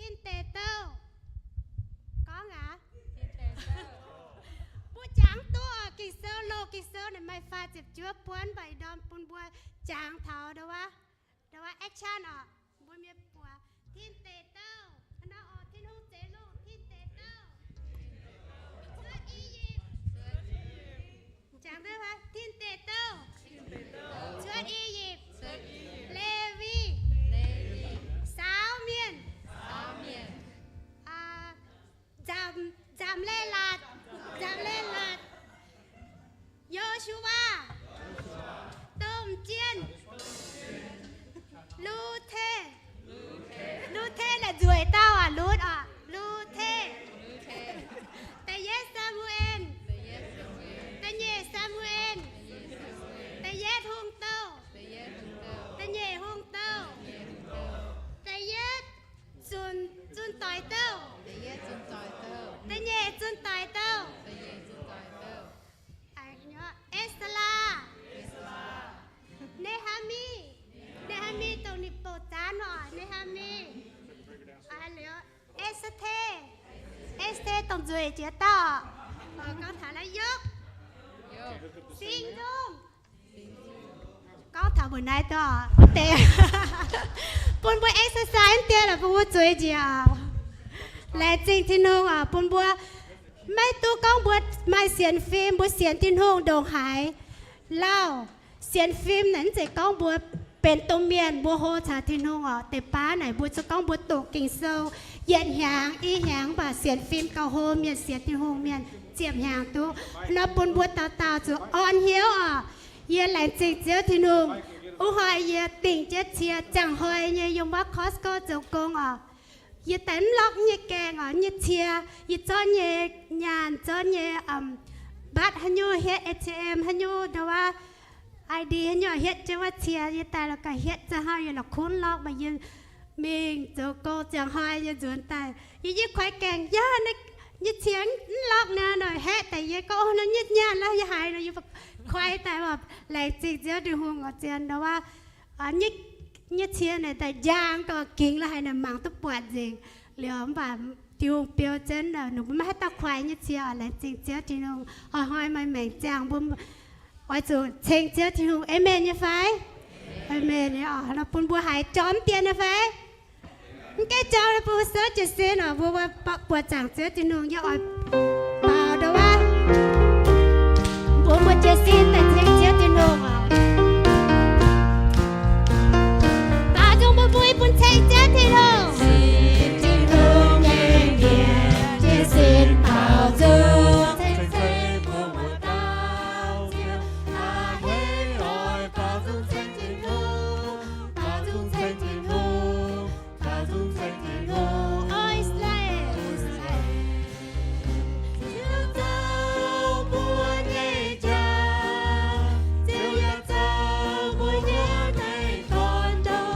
Tin deic douh. Gorngv aqv. Mbuo jangx duqv oc. Ging-Sou, loz Ging-Sou naaic maaih faah ziepc juov buonv, mv baac ih ndorm bun mbuo jangx taux ndau wuov, ndau wuov action oc. Mbuo mienh buatc tin deic douh. Hnangv naaiv oc, Tin-Hungh zeix lungh, tin deic douh. Cuotv I^yipv. Jangx duqv, tin deic douh. Cuotv I^yipv. Lewi. Saauv mienh. Nzamc, nzamc leiz-latc, nzamc leiz-latc. Yo^su^waa. Domh jien. Lu^te. Lu^te naaic nzueic dauh aac, Lutv oc. Lu^te. Da'yietv Saa^mu^en. Da'nyeic Saa^mu^en. Da'yietv Hungh Douh. Da'nyeic Hungh Douh. Da'yietv Zunh, Zunh Doic Douh. Da'nyeic Zunh Doic Douh. Ezaa. Ne^haa^mi. Ne^haa^mi dongh ninh bouh zaanv oc. Ne^haa^mi. Liuz, Ester. Ester dongh nzueic jiex dauh. Gorngv taux naaiv, Yopv. Singx Nzung. Gorngv taux mbuo naaiv dauh deix, bun mbuo exercise deix lorqc, bun mbuo zueiz njiec. Laengz zingh Tin-Hungh oc, bun mbuo maiv duqv gorngv mbuo maaih sienx fim, mbuo sienx Tin-Hungh ndongc haaix lauh. Sienx fim naaic mv zeiz gorngv mbuo benx domh mienh mbuo hlo caux Tin-Hungh oc. Deix baav naaic mbuo zuqc gorngv mbuo doqc Ging-Sou yietc hnyangx i hnyangx, mv baac sienx fim gauh hlo mienh, sienx Tin-Hungh mienh ziepc hnyangx duqv. Nor bun mbuo dauh dauh zuqc orn hnyouv oc. Yie laengz zingh Ziouv Tin-Hungh. Wuov hnoi yie dingc jienv cie ziangh hnoi nyei yiem wuov Costco zoux gong oc. Yie daaih mv lorqc nyei gaengh oc, nyei cie, yie zorqv nyei nyaanh, zorqv nyei mbatv haaix nyungc, hietv A T M haaix nyungc, ndau wuov I D haaix nyungc, hietv jienv wuov cie. Yie daaih la'ganh hietv za'hauh yie la'kunv lorqc, maaih yie mingh zoux gong ziangh hnoi yie nzuonx daaih, yie, yie kuaix gaengh, yaac nyei cie mv lorqc nor, haeqv daaih yie gorngv, o, nor nyei nyaanh la'haiz nor, yie kuaix daaih, laengz zingh Ziouv Tin-Hungh oc, zien ndau wuov nyei cie naaic daaih njang gauh gingx la'haiz naaic mangc duqv buatc nzengc. Liuz mv baac Tin-Hungh biou jienv, ninh mbuo maiv haih dauh kuaix nyei cie oc. Laengz zingh Ziouv Tin-Hungh. Hnoi-hnoi maaih maengc ziangh mbuo oix zuqc ceng Ziouv Tin-Hungh. Amen nyei fai? Amen nyei oc. Bun mbuo haiz jorm dien nyei fai? Mv gaengh jorm, bun mbuo souv jiez sin oc. Mbuo buoqc zaangc Ziouv Tin-Hungh, yie oix baaux ndau wuov, bun mbuo jiez sin daaih ceng Ziouv Tin-Hungh oc. Baaux nzung bun mbuo bun ceng Ziouv Tin-Hungh. Tin-Hungh nyei mienh jiez sin baaux nzung ceng, ceng mbuo muoz-doic Ziouv. Aa, hei oix baaux nzung ceng Tin-Hungh, baaux nzung ceng Tin-Hungh, baaux nzung ceng Tin-Hungh. O I^saa^laa^en, Ziouv zoux mbuo nyei jaa, Ziouv yaac zoux mbuo nyei mengh gorn ndoh.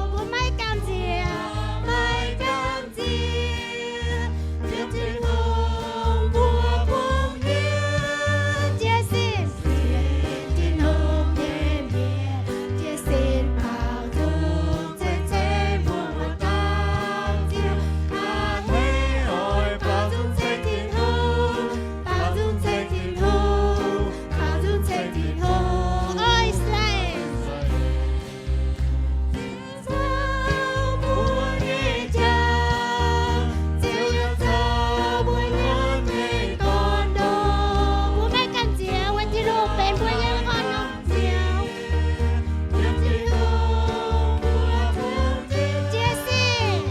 Mbuo maiv gamh nziex, maiv gamh nziex. Ziouv Tin-Hungh mbuo bungx hiuv jiez sin, Tin-Hungh nyei mienh jiez sin baaux nzung ceng, ceng mbuo muoz-doic Ziouv. Aa, hei oix baaux nzung ceng Tin-Hungh, baaux nzung ceng Tin-Hungh, baaux nzung ceng Tin-Hungh. O I^saa^laa^en, Ziouv zoux mbuo nyei jaa, Ziouv yaac zoux mbuo nyei mengh gorn ndoh. Mbuo maiv gamh nziex, weic Tin-Hungh benx mbuo nyei orn-lorqc Ziouv. Jiez sin,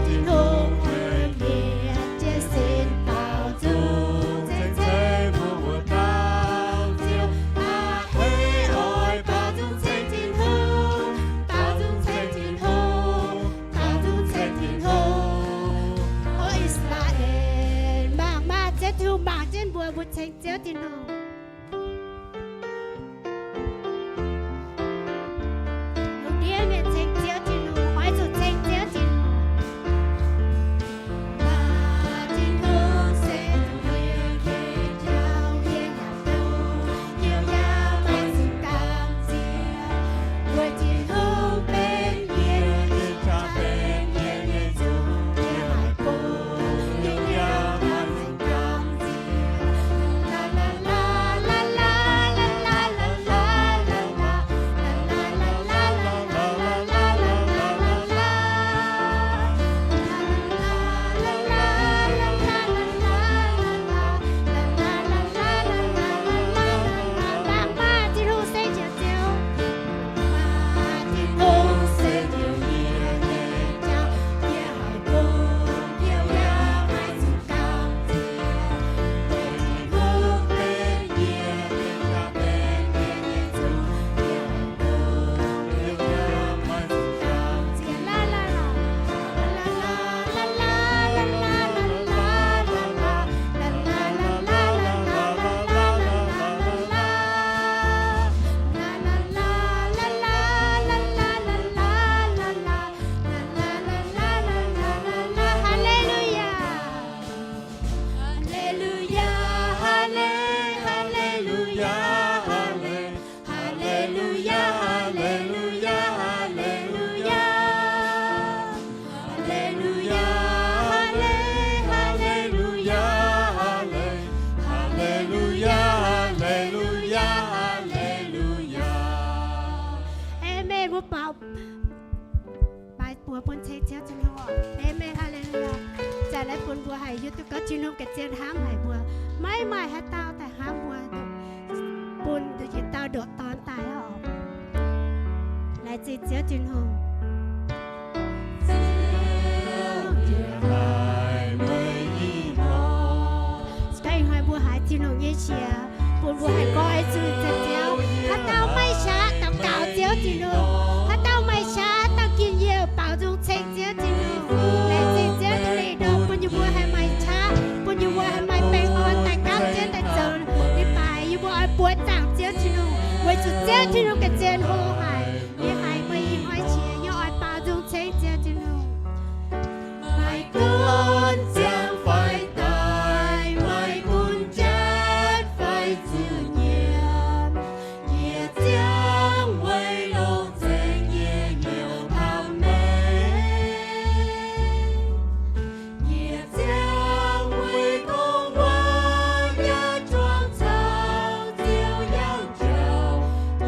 Tin-Hungh nyei mienh jiez sin baaux nzung ceng, ceng mbuo muoz-doic Ziouv. Aa, hei oix baaux nzung ceng Tin-Hungh, baaux nzung ceng Tin-Hungh, baaux nzung ceng Tin-Hungh. O I^saa^laa^en, mangc maah! Ziouv Tin-Hungh mangc jienv mbuo, mbuo ceng Ziouv Tin-Hungh. Lungh ndiev mienh ceng Ziouv Tin-Hungh, oix zuqc ceng Ziouv Tin-Hungh. Aa^le^lu^yaa, aa^le^lu^yaa, aa^le, aa^le^lu^yaa, aa^le^lu^yaa, aa^le^lu^yaa. Amen. Mbuo baaux maaih buoz bun ceng Ziouv Tin-Hungh oc. Amen. Aa^le^lu^yaa. Zanc naaiv bun mbuo haih hiuv duqv gorngv Tin-Hungh ga'zien hnamv haic mbuo. Maiv maaih haaix dauh daaih hnamv mbuo, bun yietc dauh ndoqc Dorn daaih oc. Laengz zingh Ziouv Tin-Hungh. Ih hnoi mbuo haiz Tin-Hungh nyei qiex, bun mbuo haih nqoi zuqc Ziouv. Haaix dauh maiv qaqv daux gaux Ziouv Tin-Hungh, haaix dauh maiv qaqv daux gaux yie baaux nzung ceng Ziouv Tin-Hungh. Laengz zingh Ziouv Tin-Hungh nor bun yie mbuo haih maaih qaqv, bun yie mbuo haih maaih baengh orn daaih gapv jienv daaih zoux leiz-baaix. Yie mbuo oix buoqc zaangc Ziouv Tin-Hungh, weic zuqc Ziouv Tin-Hungh ga'zien hlo haic. Yie haiz meih ih hnoi qiex, yie oix baaux nzung ceng Ziouv Tin-Hungh. Maiv gunv ziangh fai daic, maiv gunv jatv fai zuqc nyiemc, yie ziangh weic longc zengc nyei hnyouv hnamv meih. Yie ziangh weic gorngv waac yaac juangc caux Ziouv yangh jauv.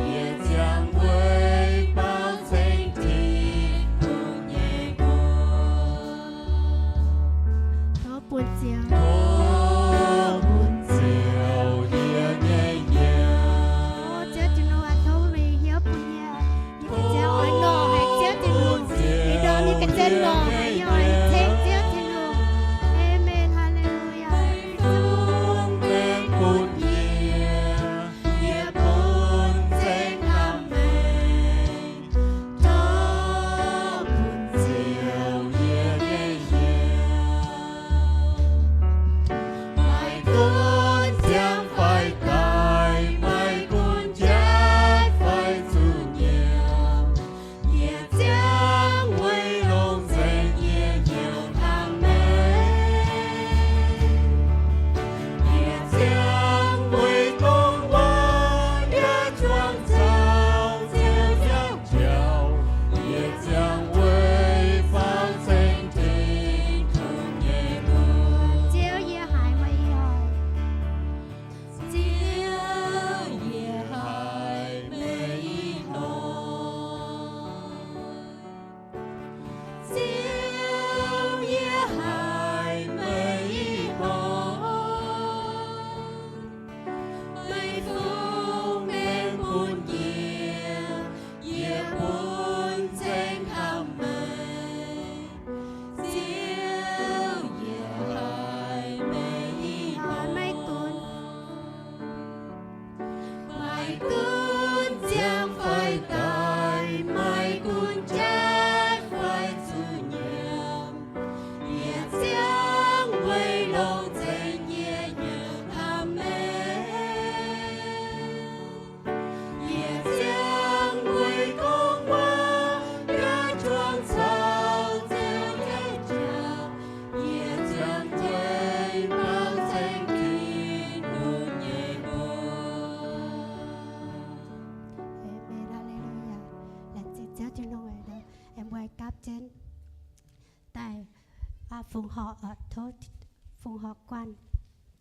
Yie ziangh weic baaux ceng Tin-Hungh nyei mbuox. Tov bun Ziouv, tov bun Ziouv yie nyei hnyouv. Ziouv Tin-Hungh aac, tov meih hiuv bun yie. Yie ga'zien oix lorz haic Ziouv Tin-Hungh. Ih ndorm yie ga'zien lorz haic, yie oix ceng Ziouv Tin-Hungh. Amen. Aa^le^lu^yaa. Bun yie, yie bun ceng hnamv meih. Tov bun Ziouv yie nyei hnyouv. Maiv gunv ziangh fai daic, maiv gunv jatv fai zuqc nyiemc, yie ziangh weic longc zengc nyei hnyouv hnamv meih. Yie ziangh weic gorngv waac yaac juangc caux Ziouv yangh jauv. Yie ziangh weic baaux ceng Tin-Hungh nyei mbuox. Ziouv, yie haiz meih ih hnoi. Ziouv, yie haiz meih ih hnoi. Ziouv, yie haiz meih ih hnoi. Meih fungx mengh bun yie, yie bun ceng hnamv meih. Ziouv, yie haiz meih ih hnoi. Maiv gunv ziangh fai daic, maiv gunv jatv fai zuqc nyiemc, yie ziangh weic longc zengc nyei hnyouv hnamv meih. Yie ziangh weic gorngv waac yaac juangc caux Ziouv yangh jauv. Yie ziangh weic baaux ceng Tin-Hungh nyei mbuox. Amen. Aa^le^lu^yaa. Laengz zingh Ziouv Tin-Hungh, aengx mbuo gapv jienv daaih fongc horc, tov fongc horc guanh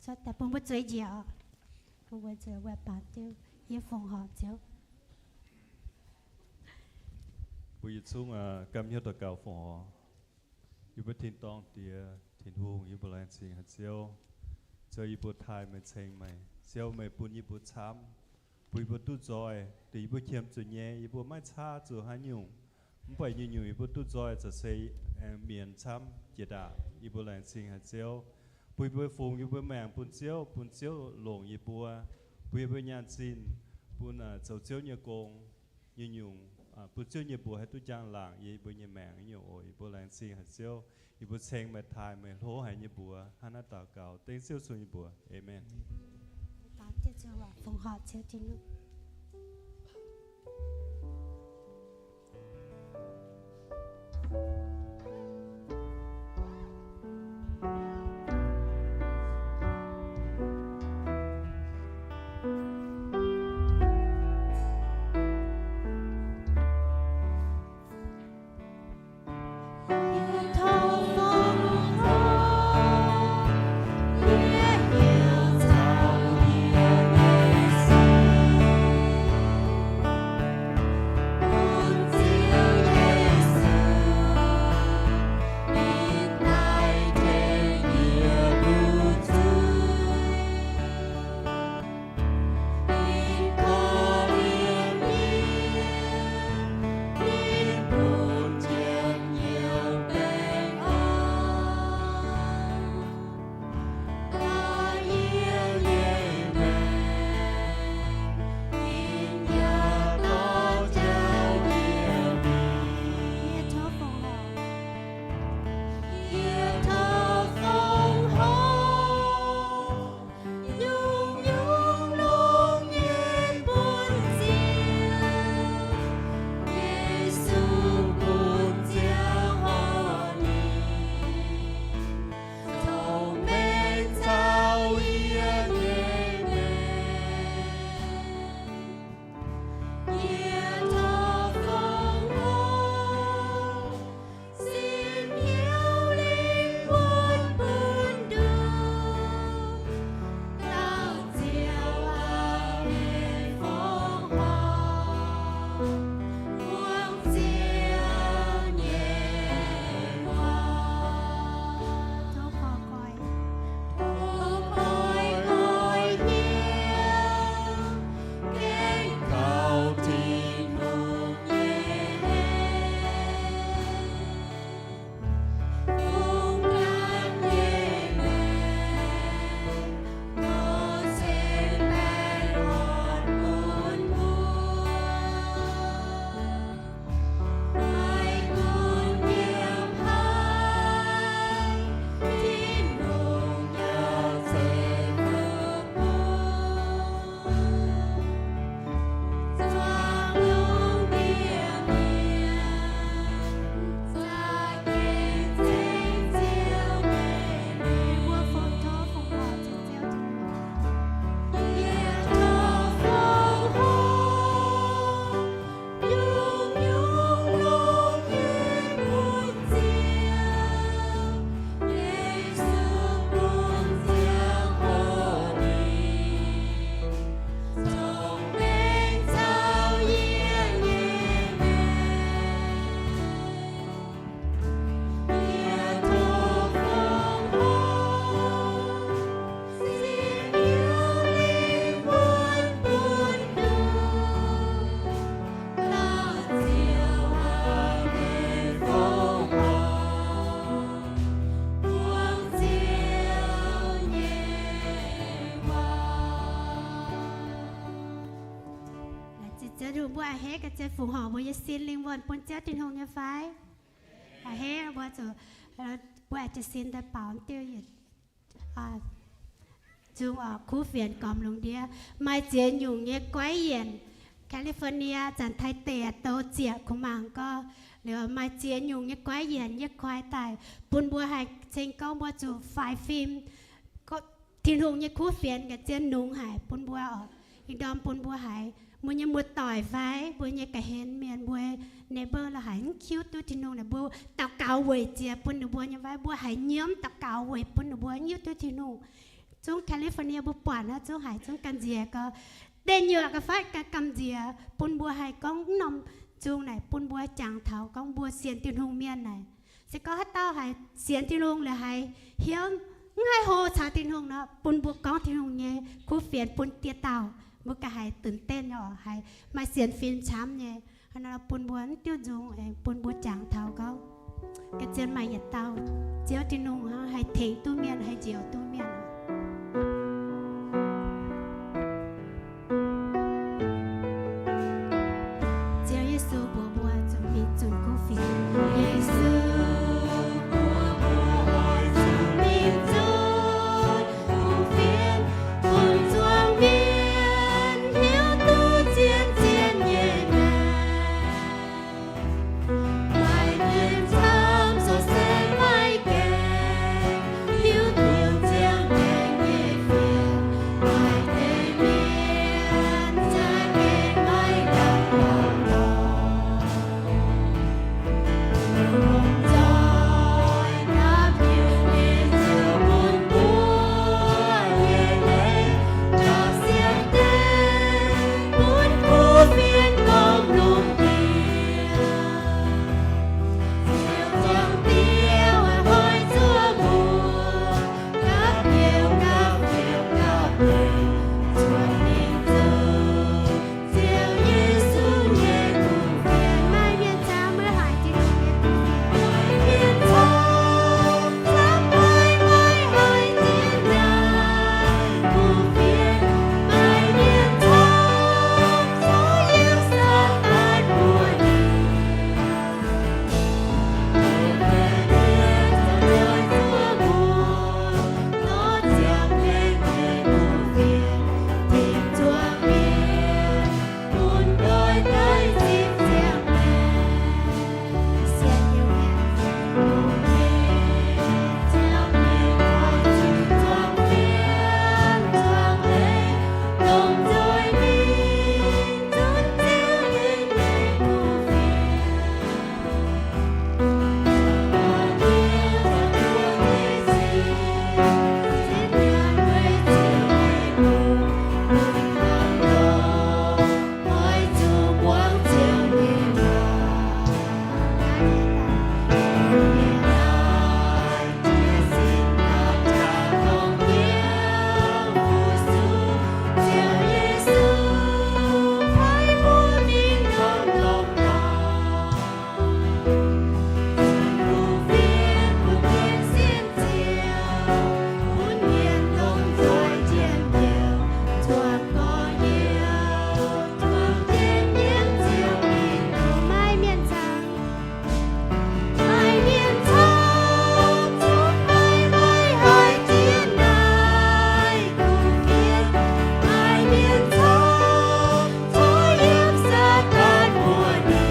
cuotv daaih bun mbuo zueiz njiec oc. Bun mbuo zueiz wuov baamz jienv yie fongc horc Ziouv. Mbuo yietc zungv ganh hnyouv daux gaux fongc horc. Yie mbuo tin-dorngh Diex Tin-Hungh, yie mbuo laengz zingh haic Ziouv. Ziouv, yie mbuo taaih meih, ceng meih. Ziouv, meih bun yie mbuo camv, bun yie mbuo duqv nzoih, dongh yie mbuo qiemx zuqc nyei, yie mbuo maiv caav zuqc haaix nyungc. Mv baac nyungc-nyungc yie mbuo duqv nzoih za'gengh aengx mienz camv jiex ndaangc. Yie mbuo laengz zingh haic Ziouv, bun yie mbuo fungx yie mbuo maengc bun Ziouv, bun Ziouv longc yie mbuo, bun yie mbuo nyaanh zinh, bun zoux Ziouv nyei gong. Nyungc-nyungc bun Ziouv nyei mbuox haih duqv njang-laangc yie mbuo nyei maengc nyungc oc. Yie mbuo laengz zingh haic Ziouv, yie mbuo ceng meih, taaih meih, hlo haic nyei mbuox. Hnangv naaiv daux gaux dengv Ziouv Yesu nyei mbuox. Amen. Mbuo a'hneiv ga'zien fungc horc mbuo nyei sin lingh wuonh bun Ziouv Tin-Hungh nyei fai? A'hneiv, mbuo zuqc, mbuo aengx jiez sin daaih baaux diuh yietc, nzung oc, kuv fienx gormx lungh ndiev. Maaih ziex nyungc nyei goiv yienc, California, Zanc Taiv Deic-Bung, douz zieqc kuv mangc gorx, liuz maaih ziex nyungc nyei goiv yienc yie koi daaih bun mbuo haih ceng gorngv mbuo zuqc faix fim Tin-Hungh nyei kuv fienx ga'zien nungx haic bun mbuo oc. Ih ndorm bun mbuo haiz mbuo nyei muoz-doic fai mbuo nyei ga'hlen mienh, mbuo neighbor la'haic mv hiuv duqv Tin-Hungh, mbuo daux gaux weic jiex bun ninh mbuo nyei fai? Mbuo haiz nyiemv daux gaux weic bun ninh mbuo hiuv duqv Tin-Hungh. Zungv California mbuo buatc naaiv zungv haiz zungv gamh nziex gorx, deic nyuoqc ga'fatv ganh gamh nziex bun mbuo haih gorngv mv norm nzung naaic bun mbuo jangx taux gorngv mbuo sienx Tin-Hungh mienh naaic. Se gorngv haaix dauh haiz sienx Tin-Hungh liuz haiz hiuv mv haih hlo caux Tin-Hungh nor, bun mbuo gorngv Tin-Hungh nyei kuv fienx bun dieh dauh, mbuo ganh haizตื่นเต้น nyei oc, haiz maaih sienx fim camv nyei. Hnangv nor bun mbuo mv diuh nzung aengx bun mbuo jangx taux gorngv ga'zien maaih yietc dauh Ziouv Tin-Hungh haih tengx duqv mienh, haih njoux duqv mienh. Ziouv Yesu mbuox mbuo zuqc mingh zunc kuv fienx. Yesu mbuox mbuo oix zuqc mingh zunc kuv fienx, bun zuangx mienh hiuv duqv zien zien nyei maengc. Maaih mienh camv zoux se maiv gaengh hiuv duqv ziangh maengc nyei fienx. Maaih deix mienh za'gengh maiv gaengh longc dorngx. Lomh nzoih dapv hnyouv nyei Ziouv bun mbuo nyei leiz, dapv siang-dengh bun kuv fienx gormx lungh ndiev. Ziouv Zaangc Diex oix hnoi zuov mbuo, gapv hnyouv gapv fim gapv leiz, zuotc mingh zuqc Ziouv Yesu nyei kuv fienx. Maaih mienh camv maiv haiz Tin-Hungh nyei kuv fienx. Maaih mienh camv camv maiv maiv haiz Ziouv nyei kuv fienx. Maaih mienh camv camv yiem Saadaan buoz-ndiev. Maaih mienh camv, maaih mienh camv camv maiv maiv haiz Ziouv nyei kuv fienx. Maaih mienh camv camv yiem Saadaan buoz-ndiev.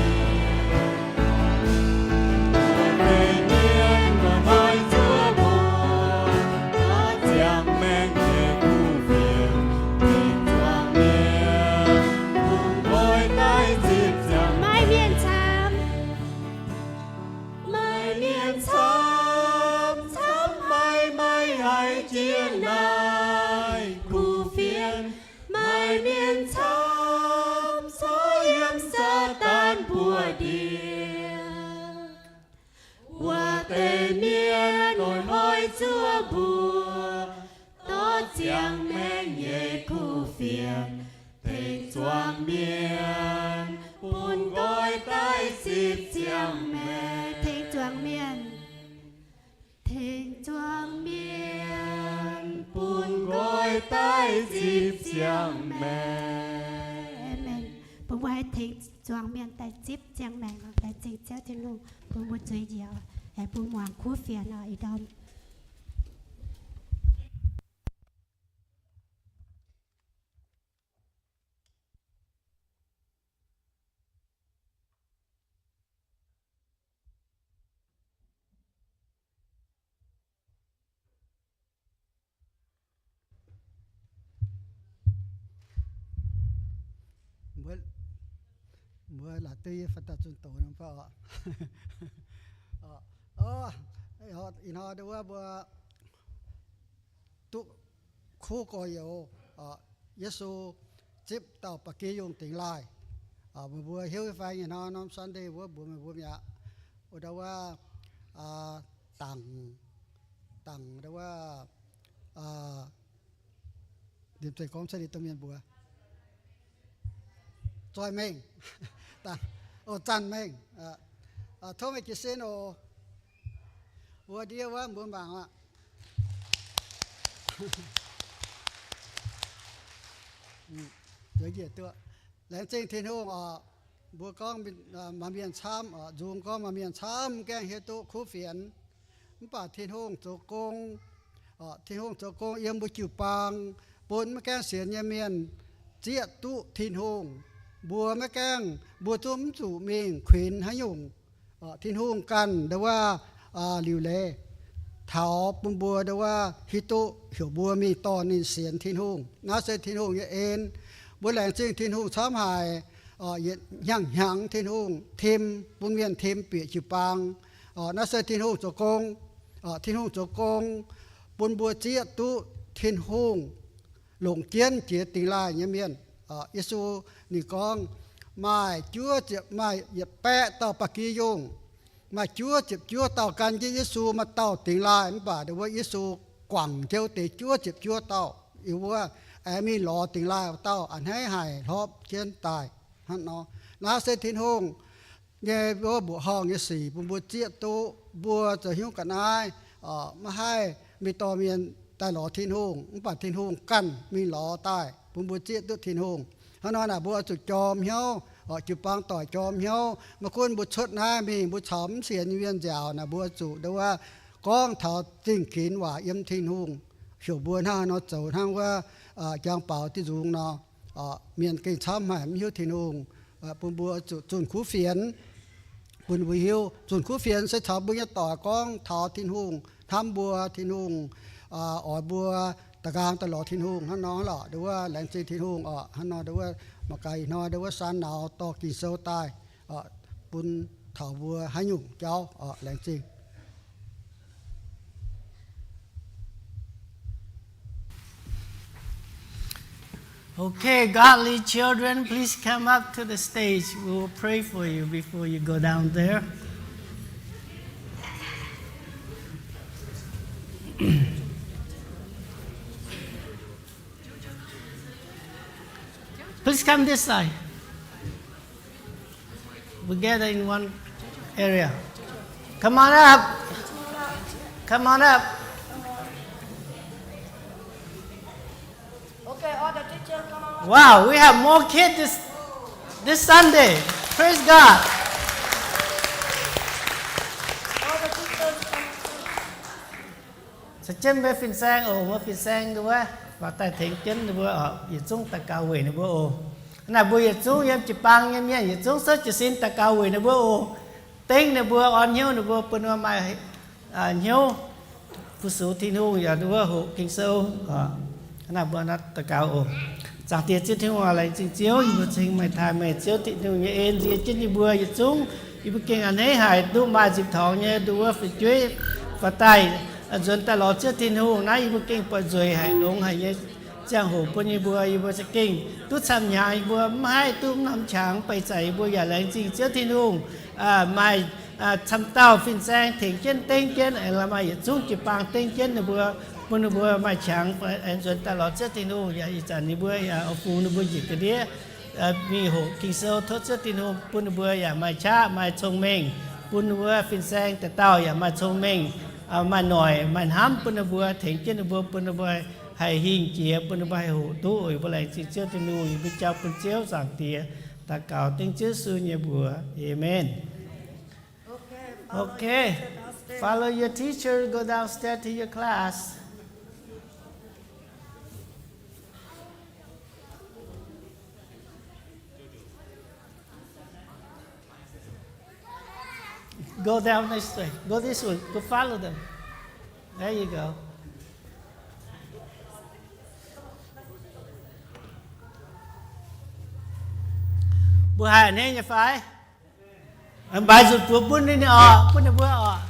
Maaih deix mienh oix hnoi zuov mbuo, dorh ziangh maengc nyei kuv fienx tengx zuangx mienh, bun nqoi daaih zipv ziangh. Maaih mienh camv, maaih mienh camv camv maiv maiv haiz Ziouv nyei kuv fienx. Maaih mienh camv camv yiem Saadaan buoz-ndiev. Wuov deix mienh oix hnoi zuov mbuo, dorh ziangh maengc nyei kuv fienx tengx zuangx mienh, bun nqoi daaih zipv ziangh maengc. Tengx zuangx mienh, tengx zuangx mienh, bun nqoi daaih zipv ziangh maengc. Aamen. Bun mbuo haih zuangx mienh daaih zipv ziangh maengc, laengz zingh Ziouv Tin-Hungh bun mbuo zuiz njiec, aengx bun muangx kuv fienx oc. Ih ndorm Mbuo, mbuo laaic duqv yie faaux daaih zunh doz nor fai oc. Ih hnoi ndau wuov mbuo duqv kuv gorx-youz, Yesu zipv dauh ba'gi yungh dingx laaih. Meih mbuo hiuv fai? Ih hnoi norm Sunday wuov mbuox meih mbuo mi'aqv. Wuov ndau wuov, dangc, dangc ndau wuov, ninh zeiz gorngv cuotv ninh domh mienh mbuox zoih mengh, zanc mengh. Tov meih jiez sin oc. Mbuo ndiev wuov mbuo mangc aqv. Laengz zingh Tin-Hungh oc. Mbuo gorngv maaih mienh camv oc, nzung gorngv maaih mienh camv gaengh hiuv duqv kuv fienx. Mv baac Tin-Hungh zoux gong, Tin-Hungh zoux gong yiem mbuo jiu-baang, bun maiv gaengh sienx nyei mienh zieqv duqv Tin-Hungh. Mbuo maiv gaengh, mbuo zungv mv zuqc mingh kuinx haaix nyungc. Tin-Hungh ganh ndau wuov liuc leiz taux bun mbuo ndau wuov hiuv duqv heuc mbuo mingh dorh ninh sienx Tin-Hungh. Naaiv se Tin-Hungh nyei en. Mbuo laengz zingh Tin-Hungh camv haic, yietc hnyangx-hnyangx Tin-Hungh tim, bun mienh tim bieqc jiu-baang. Naaiv se Tin-Hungh zoux gong. Tin-Hungh zoux gong bun mbuo zieqv duqv Tin-Hungh longc jienv jiex dingx laaih nyei mienh. Yesu ninh gorngv, maaih juov ziepc, maaih yietc baeqv dauh ba'gi yungh, maaih juov ziepc juov dauh gan jienv Yesu, maaih dauh dingx laaih. Mv baac ndau wuov Yesu guangc jienv wuov deix juov ziepc juov dauh, yiem wuov aengx mingh lorz dingx laaih wuov dauh a'hneiv haic hlopv jienv daaih. Hnangv nor, naaiv se Tin-Hungh nyei wuov mbuoqc horngh nyei sic bun mbuo zieqv duqv. Mbuo zoux hnyouv ga'naaiv maiv haih mingh dorh mienh daaih lorz Tin-Hungh, mv baac Tin-Hungh ganh mingh lorz daaih bun mbuo zieqv duqv Tin-Hungh. Hnangv nor naaic mbuo oix zuqc jorm hnyouv, jiu-baang doic jorm hnyouv. Maiv gunv mbuo cuotv naaiv mingh mbuo caux mv sienx nyei mienh nziaauc naaic, mbuo oix zuqc ndau wuov gorngv taux zingh ginx waac yiem Tin-Hungh heuc mbuo hnangv haaix nor zoux, hnangv wuov jangx baaux diuh nzungx nor. Mienh gengh camv haic mv hiuv Tin-Hungh, bun mbuo zuqc zunh kuv fienx, bun mbuo hiuv zunh kuv fienx se caux mbuo nyei doic gorngv taux Tin-Hungh hnamv mbuo, Tin-Hungh oix mbuo da'nqaang daaih lorz Tin-Hungh. Hnangv nor lorqc, ndau wuov laengz zingh Tin-Hungh oc. Hnangv nor ndau wuov mangc gaax ih hnoi ndau wuov saan nauz dorh Ging-Sou daaih bun taux mbuo haaix nyungc jauv oc. Laengz zingh. Okay, godly children, please come up to the stage. We will pray for you before you go down there. Please come this side. We gather in one area. Come on up. Come on up. Okay, all the teachers come on up. Wow, we have more kids this, this Sunday. Praise God. All the teachers come on up. Caux jienv mbuo fin-saeng oc, mbuo fin-saeng ndau wuov faaux daaih tengx jienv ninh mbuo oc, yietc zungv daux gaux weic ninh mbuo oc. Naaic mbuo yietc zungv yiem jiu-baang nyei mienh yietc zungv souv jiez sin daux gaux weic ninh mbuo oc. Dengv ninh mbuo, orn hnyouv ninh mbuo, bun ninh mbuo maaih hnyouv fu-sux Tin-Hungh yaac ndau wuov hoqc Ging-Sou. Naaic mbuo daux gaux oc. Zaangc Diex Ziouv Tin-Hungh aac, laengz zingh Ziouv, yie mbuo ceng meih taaih meih Ziouv Tin-Hungh nyei en nziex jienv yie mbuo yietc zungv. Yie mbuo gengh a'hneiv haic duqv maaih nzipc torngx nyei ndau wuov fu'jueiv faaux daaih nzuonx daaih lorz Ziouv Tin-Hungh. Naaiv yie mbuo gengh buatc nzueic haic, longx haic nyei ziangh hoc bun yie mbuo. Yie mbuo za'gengh duqv camv hnyangx, yie mbuo mv haih duqv norm qangx, beic zaqc yie mbuo yaac laengz zingh Ziouv Tin-Hungh maaih camv dauh fin-saeng tengx jienv dengv jienv, aengx maaih yietc zungv jiu-baang dengv jienv ninh mbuo, bun ninh mbuo maaih qangx aengx nzuonx daaih lorz Ziouv Tin-Hungh. Yaac ih zanc ninh mbuo yaac oix fungx ninh mbuo njiec ga'ndiev mingh hoqc Ging-Sou. Tov Ziouv Tin-Hungh bun ninh mbuo yaac maaih qaqv maaih cong-mengh, bun ninh mbuo fin-saeng dauh dauh yaac maaih cong-mengh, maaih noic maaih hnamv bun ninh mbuo, tengx jienv ninh mbuo, bun ninh mbuo haih hingh jiex, bun ninh mbuo haih hoqc duqv. Yie mbuo laengz zingh Ziouv Tin-Hungh, yie mbuo jauv bun Ziouv Zaangc Diex. Daux gaux dengv Ziouv Yesu nyei mbuox. Amen. Okay, follow your teacher, go downstairs to your class. Go down this way. Go this way. Go follow them. There you go. Mbuo haih a'hneiv nyei fai? Mbaix nzunc buoz bun ninh oc, bun ninh mbuo oc.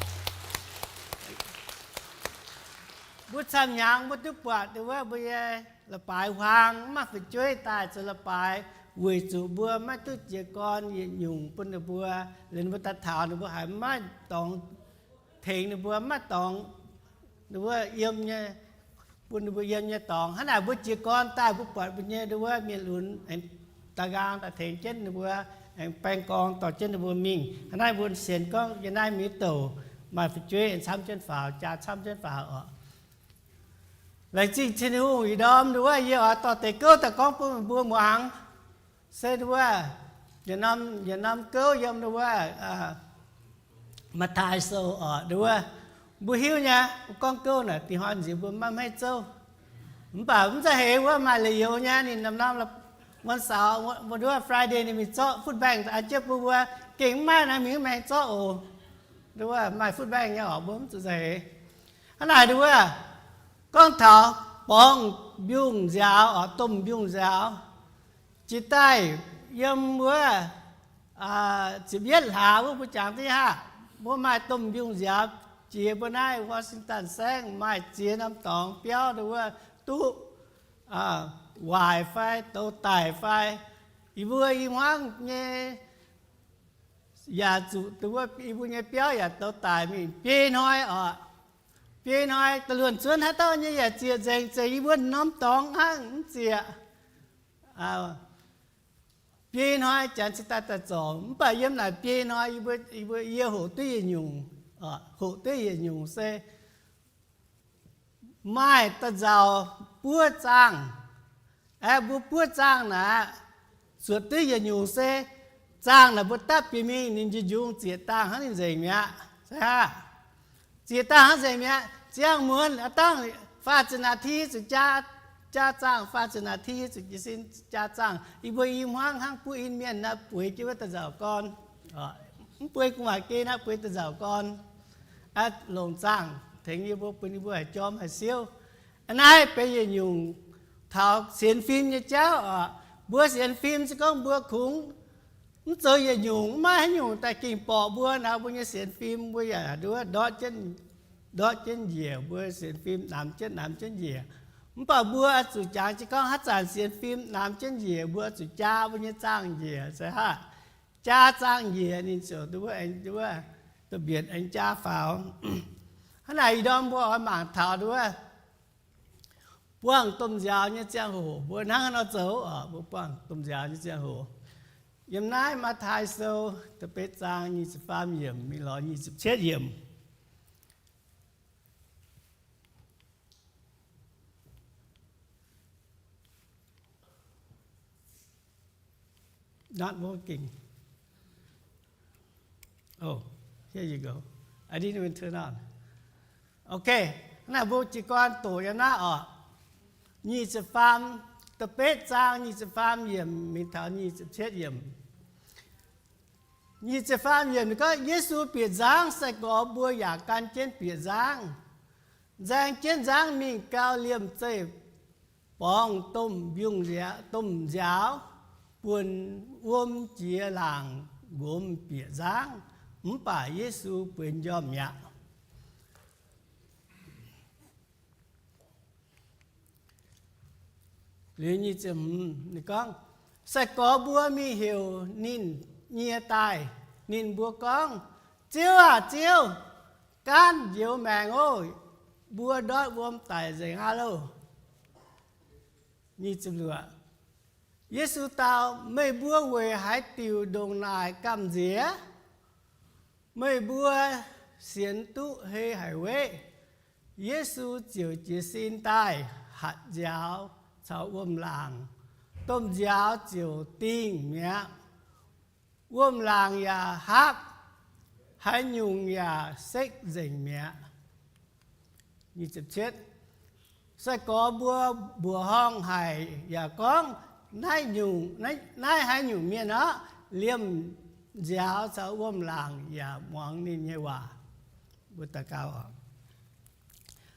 Mbuo camv-hnyangx mbuo duqv buatc dongh wuov mbuo nyei la'baaix huaang maiv maaih fu'jueiv daaih zoux la'baaix, weic zuqc mbuo maiv duqv jiez gorn yietc nyungc bun ninh mbuo, liuz ninh mbuo daaih taux ninh mbuo haiz maiv dorngx tengx ninh mbuo, maiv dorngx ninh mbuo yiem nyei, bun ninh mbuo yiem nyei dorngx. Hnangv naaic mbuo jiez gorn daaih mbuo buatc mbuo nyei dongh wuov mienh lunx aengx da'nqaang daaih tengx jienv ninh mbuo, aengx baeng gorngv dorh jienv ninh mbuo mingh. Hnangv naaiv mbuo sienx gorngv yiem naaiv mienh douc maaih fu'jueiv aengx camv jienv faaux, jaa camv jienv faaux oc. Laengz zingh Tin-Hungh ih ndorm dongh wuov yie oix dorh deix gouv daaih gorngv bun meih mbuo muangx. Se dongh wuov, yietc norm, yietc norm gouv yiem dongh wuov Matv^taai Sou oc, dongh wuov, mbuo hiuv nyei, mbuo gorngv gouv naaic dih hnoi nziex mbuo maiv hmeiv zouv. Mv baac mv zeiz heix wuov maaih leiz-youz nyei, ninh norm-norm wuov Saux, wuov Friday ninh mingh zorqv food bank an jienv bun mbuo, gengh mv maaih naaiv mingh maengx zorqv oc. Dongh wuov maaih food bank nyei oc, mbuo mv zuqc za'heix. Hnangv naaic dongh wuov, gorngv taux borngz mbiungc nziaaux oc, domh mbiungc nziaaux. Jiex daaih yiem wuov ziepc yietv hlaax wuov mbuo jangx diqv haav, mbuo maaih domh mbiungc nziaaux jiex mbuo naaiv Washington saengv, maaih ziex norm dorngx biauv dongh wuov duqv waaic fai douz daic fai, yie mbuo i hmuangv nyei yaac zuqc dongh wuov yie mbuo nyei biauv yaac douz daic mingh biei hnoi oc. Biei hnoi da'luonc zuonv haaix dauh nyei yaac ziec nzengc, zeiz yie mbuo norm dorngx hnangv mv ziec. Biei hnoi janx cingx daaih daaih zorc, mv baac yiem naaic biei hnoi yie mbuo, yie mbuo yie hoqc duqv yietc nyungc, hoqc duqv yietc nyungc se maaih da'nzauc buov zaangh. Aeqv, mbuo buov zaangh naaic, zuotc duqv yietc nyungc se zaangh naaic mbuo dapv bieqc mingh ninh njunc-njungc zieqc dangh hnangv ninh nzengc mi'aqv. Zieqc dangh hnangv nzengc mi'aqv. Ziangh muonz aav dangh faah ziepc นาที zuqc jaa, jaa zaangh, faah ziepc นาที zuqc jiez sin jaa zaangh. Yie mbuo i hmuangv hnangv buov in mienh naaiv bueix jienv wuov da'nzauc gorn. Mv bueix gu'nguaaic gen naaiv bueix da'nzauc gorn. Aav longc zaangh tengx yie mbuo, bun yie mbuo haih jorm haih siouv. Aa, naaiv benx yietc nyungc taux sienx fim nyei jauv oc. Mbuo sienx fim se gorngv mbuo kungx mv zoux yietc nyungc, mv maaih haaix nyungc daaih gengh borqc mbuo naaiv mbuo nyei sienx fim, mbuo yaac nduov ndortv jienv, ndortv jienv njiec, mbuo sienx fim namx jienv, namx jienv njiec. Mv baac mbuo oix zuqc jangx jienv gorngv haaix zanc sienx fim namx jienv njiec, mbuo oix zuqc jaa mbuo nyei zaangh njiec se haav. Jaa zaangh njiec ninh ziouc nduov aengx nduov, da'mbietc aengx jaa faaux. Hnangv naaic ih ndorm mbuo oix mangc taux nduov buangh domh nziaaux nyei ziangh hoc, mbuo hnangv haaix nor zoux oc? Mbuo buangh domh nziaaux nyei ziangh hoc. Yiem naaiv Matv^taai Sou da'betv zaang nyic ziepc faam yiemc mingh lorz nyic ziepc cietv yiemc. Not working. Oh, here you go. I didn't even turn on. Okay, naaiv mbuo jiez gorn doqc yiem naaiv oc. Nyic ziepc faam, da'betv zaang nyic ziepc faam yiemc mingh taux nyic ziepc cietv yiemc. Nyic ziepc faam yiemc ninh gorngv, Yesu bieqc nzangv, sai-gorx mbuo yaac gan jienv bieqc nzangv. Nzaeng jienv nzangv mingh gau, liemh zeih borngz domh mbiungc nziaaux, domh nziaaux buonc wuom jiex laangc nqomz bieqc nzangv, mv baac Yesu bueix njormh mi'aqv. Liuz nyic ziepc hmz ninh gorngv, sai-gorx mbuo mingh heuc ninh nyie daaih. Ninh mbuo gorngv, Ziouv aah! Ziouv! Gaanv njoux maengc oc! Mbuo ndortv wuom daic nzengc aqv loh! Yesu dau, Meih mbuo weic haaix diuc ndongc naaic gamh nziex? Meih mbuo sienx duqv hei haic weqv. Yesu ziouc jiez sin daaih hatc nziaaux caux wuom-laangc. Domh nziaaux ziouc dingh mi'aqv. Wuom-laangc yaac haapv, haaix nyungc yaac sekv nzengc mi'aqv. Sai-gorx mbuo mbuoqc horngh haic yaac gorngv, Naaiv haaix nyungc mienh orqv? Liemh nziaaux caux wuom-laangc yaac muangx ninh nyei waac. Mbuo daux gaux oc.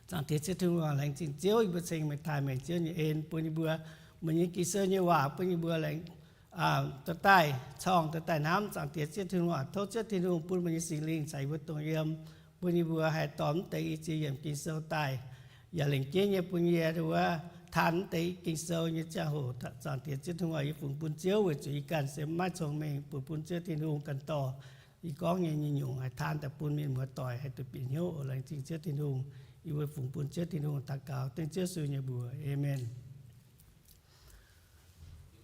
Zaangc Diex Ziouv Tin-Hungh, laengz zingh Ziouv, yie mbuo ceng meih, taaih meih Ziouv nyei en bun yie mbuo, meih nyei Ging-Sou nyei waac bun yie mbuo laengz dorh daaih corng, dorh daaih hnamv. Zaangc Diex Ziouv Tin-Hungh, tov Ziouv Tin-Hungh bun meih nyei Singx Lingh caux yie mbuo dongh yiem, bun yie mbuo haih dorh mv deix i ziex yiemc Ging-Sou daaih, yaac lengc jeiv nyei bun yie nduov taan mv deix Ging-Sou nyei ziangh hoc. Zaangc Diex Ziouv Tin-Hungh, yie fungx bun Ziouv weic zuqc yie ganh se maiv cong-mengh, bun, bun Ziouv Tin-Hungh ganh dorh yie gorngv nyei nyei nyungc haih taan daaih bun mienh muoz-doic haih duqv bieqc hnyouv oc. Laengz zingh Ziouv Tin-Hungh. Yie mbuo fungx bun Ziouv Tin-Hungh daux gaux dengv Ziouv Yesu nyei mbuox. Aamen.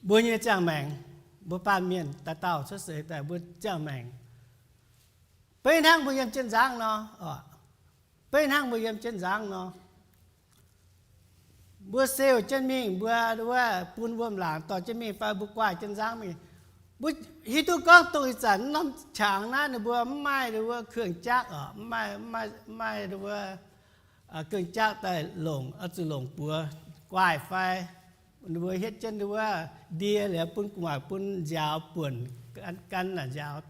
Mbuo nyei ziangh maengc, mbuo baamh mienh dauh dauh cuotv seix daaih mbuo ziangh maengc, beiv hnangv mbuo yiem jienv nzangv nor, beiv hnangv mbuo yiem jienv nzangv nor, mbuo siou jienv mingh, mbuo wuov bun wuom-laangc dorh jienv mingh fai mbuo guaaih jienv nzangv mingh, mbuo hiuv duqv gorngv dongh ih zanc norm qangx naaiv ninh mbuo mv maaih wuov เครื่องจักร oc, mv maaih, mv maaih wuov เครื่องจักร daaih longc, oix zuqc longc buoz guaaih fai ninh mbuo hietv jienv wuov ndie liuz bun gu'nguaaic bun nziaaux buonc gan naaic nziaaux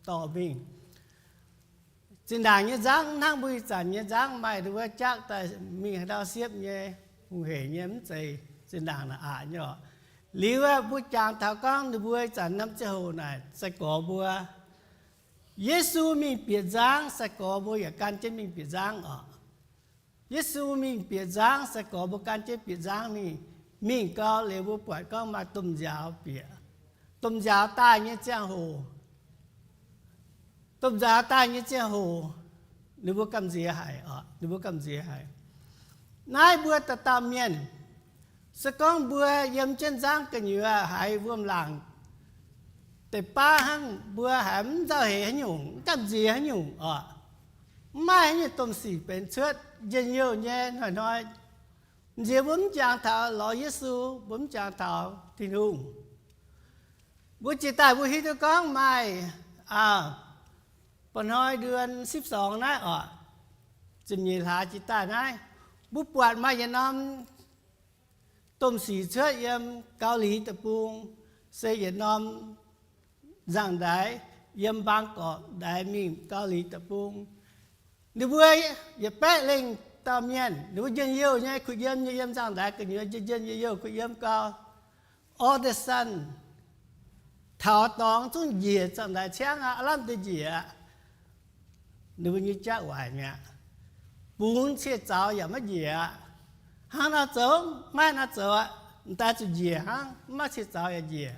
dorh mingh. Zinh ndaangc nyei nzangv hnangv mbuo ih zanc nyei nzangv maaih wuov เครื่องจักร daaih mingh haaix ndau siepv nyei, hungh heic nyei, mv zeiz zinh ndaangc naaic aqc nyei oc. Liuz mbuo jangx taux gorngv ninh mbuo ih zanc norm ziangh hoc naaic sai-gorx mbuo, Yesu mingh bieqc nzangv, sai-gorx mbuo yaac gan jienv mingh bieqc nzangv oc. Yesu mingh bieqc nzangv, sai-gorx mbuo gan jienv bieqc nzangv mingh. Mingh gau liuz mbuo buatc gorngv maaih domh nziaaux bieqc. Domh nziaaux daaih nyei ziangh hoc, domh nziaaux daaih nyei ziangh hoc, ninh mbuo gamh nziex haic oc, ninh mbuo gamh nziex haic. Naaiv mbuo dauh dauh mienh, se gorngv mbuo yiem jienv nzangv gu'nyuoz haiz wuom-laangc deix baav hnangv, mbuo haiz mv nzauh heix haaix nyungc, mv gamh nziex haaix nyungc oc. Mv maaih haaix nyungc domh sic benx cuotv. Njien-youh nyei hnoi-hnoi, nziex mbuo mv jangx taux lorz Yesu, mbuo mv jangx taux Tin-Hungh. Mbuo jiex daaih mbuo hiuv duqv gorngv maaih, mba'hnoi เดือนสิบสอง naaiv oc, ziepc nyeic hlaax jiex daaih naaiv, mbuo buatc maaih yietc norm domh sic cuotv yiem Gau^li Deic-Bung, se yietc norm nzangv-ndaix yiem Bangkok ndaix mingh Gau^li Deic-Bung. Ninh mbuo yietc baeqv lengh dauh mienh, ninh mbuo njien-youh nyei kuh yiem nyei, yiem nzangv-ndaix gu'nyuoz njien-youh kuh yiem gau. Order son, taux dorngx zungv njiec, nzangv-ndaix ciangv aqv, aav lamh deix njiec aqv. Ninh mbuo nyei jauv waaic mi'aqv. Bungx cie zaux yaac maiv njiec aqv. Hnangv nor zoux, maiv nor zoux aqv, m'daaih zuqc njiec hnangv, maiv cie zaux yaac njiec.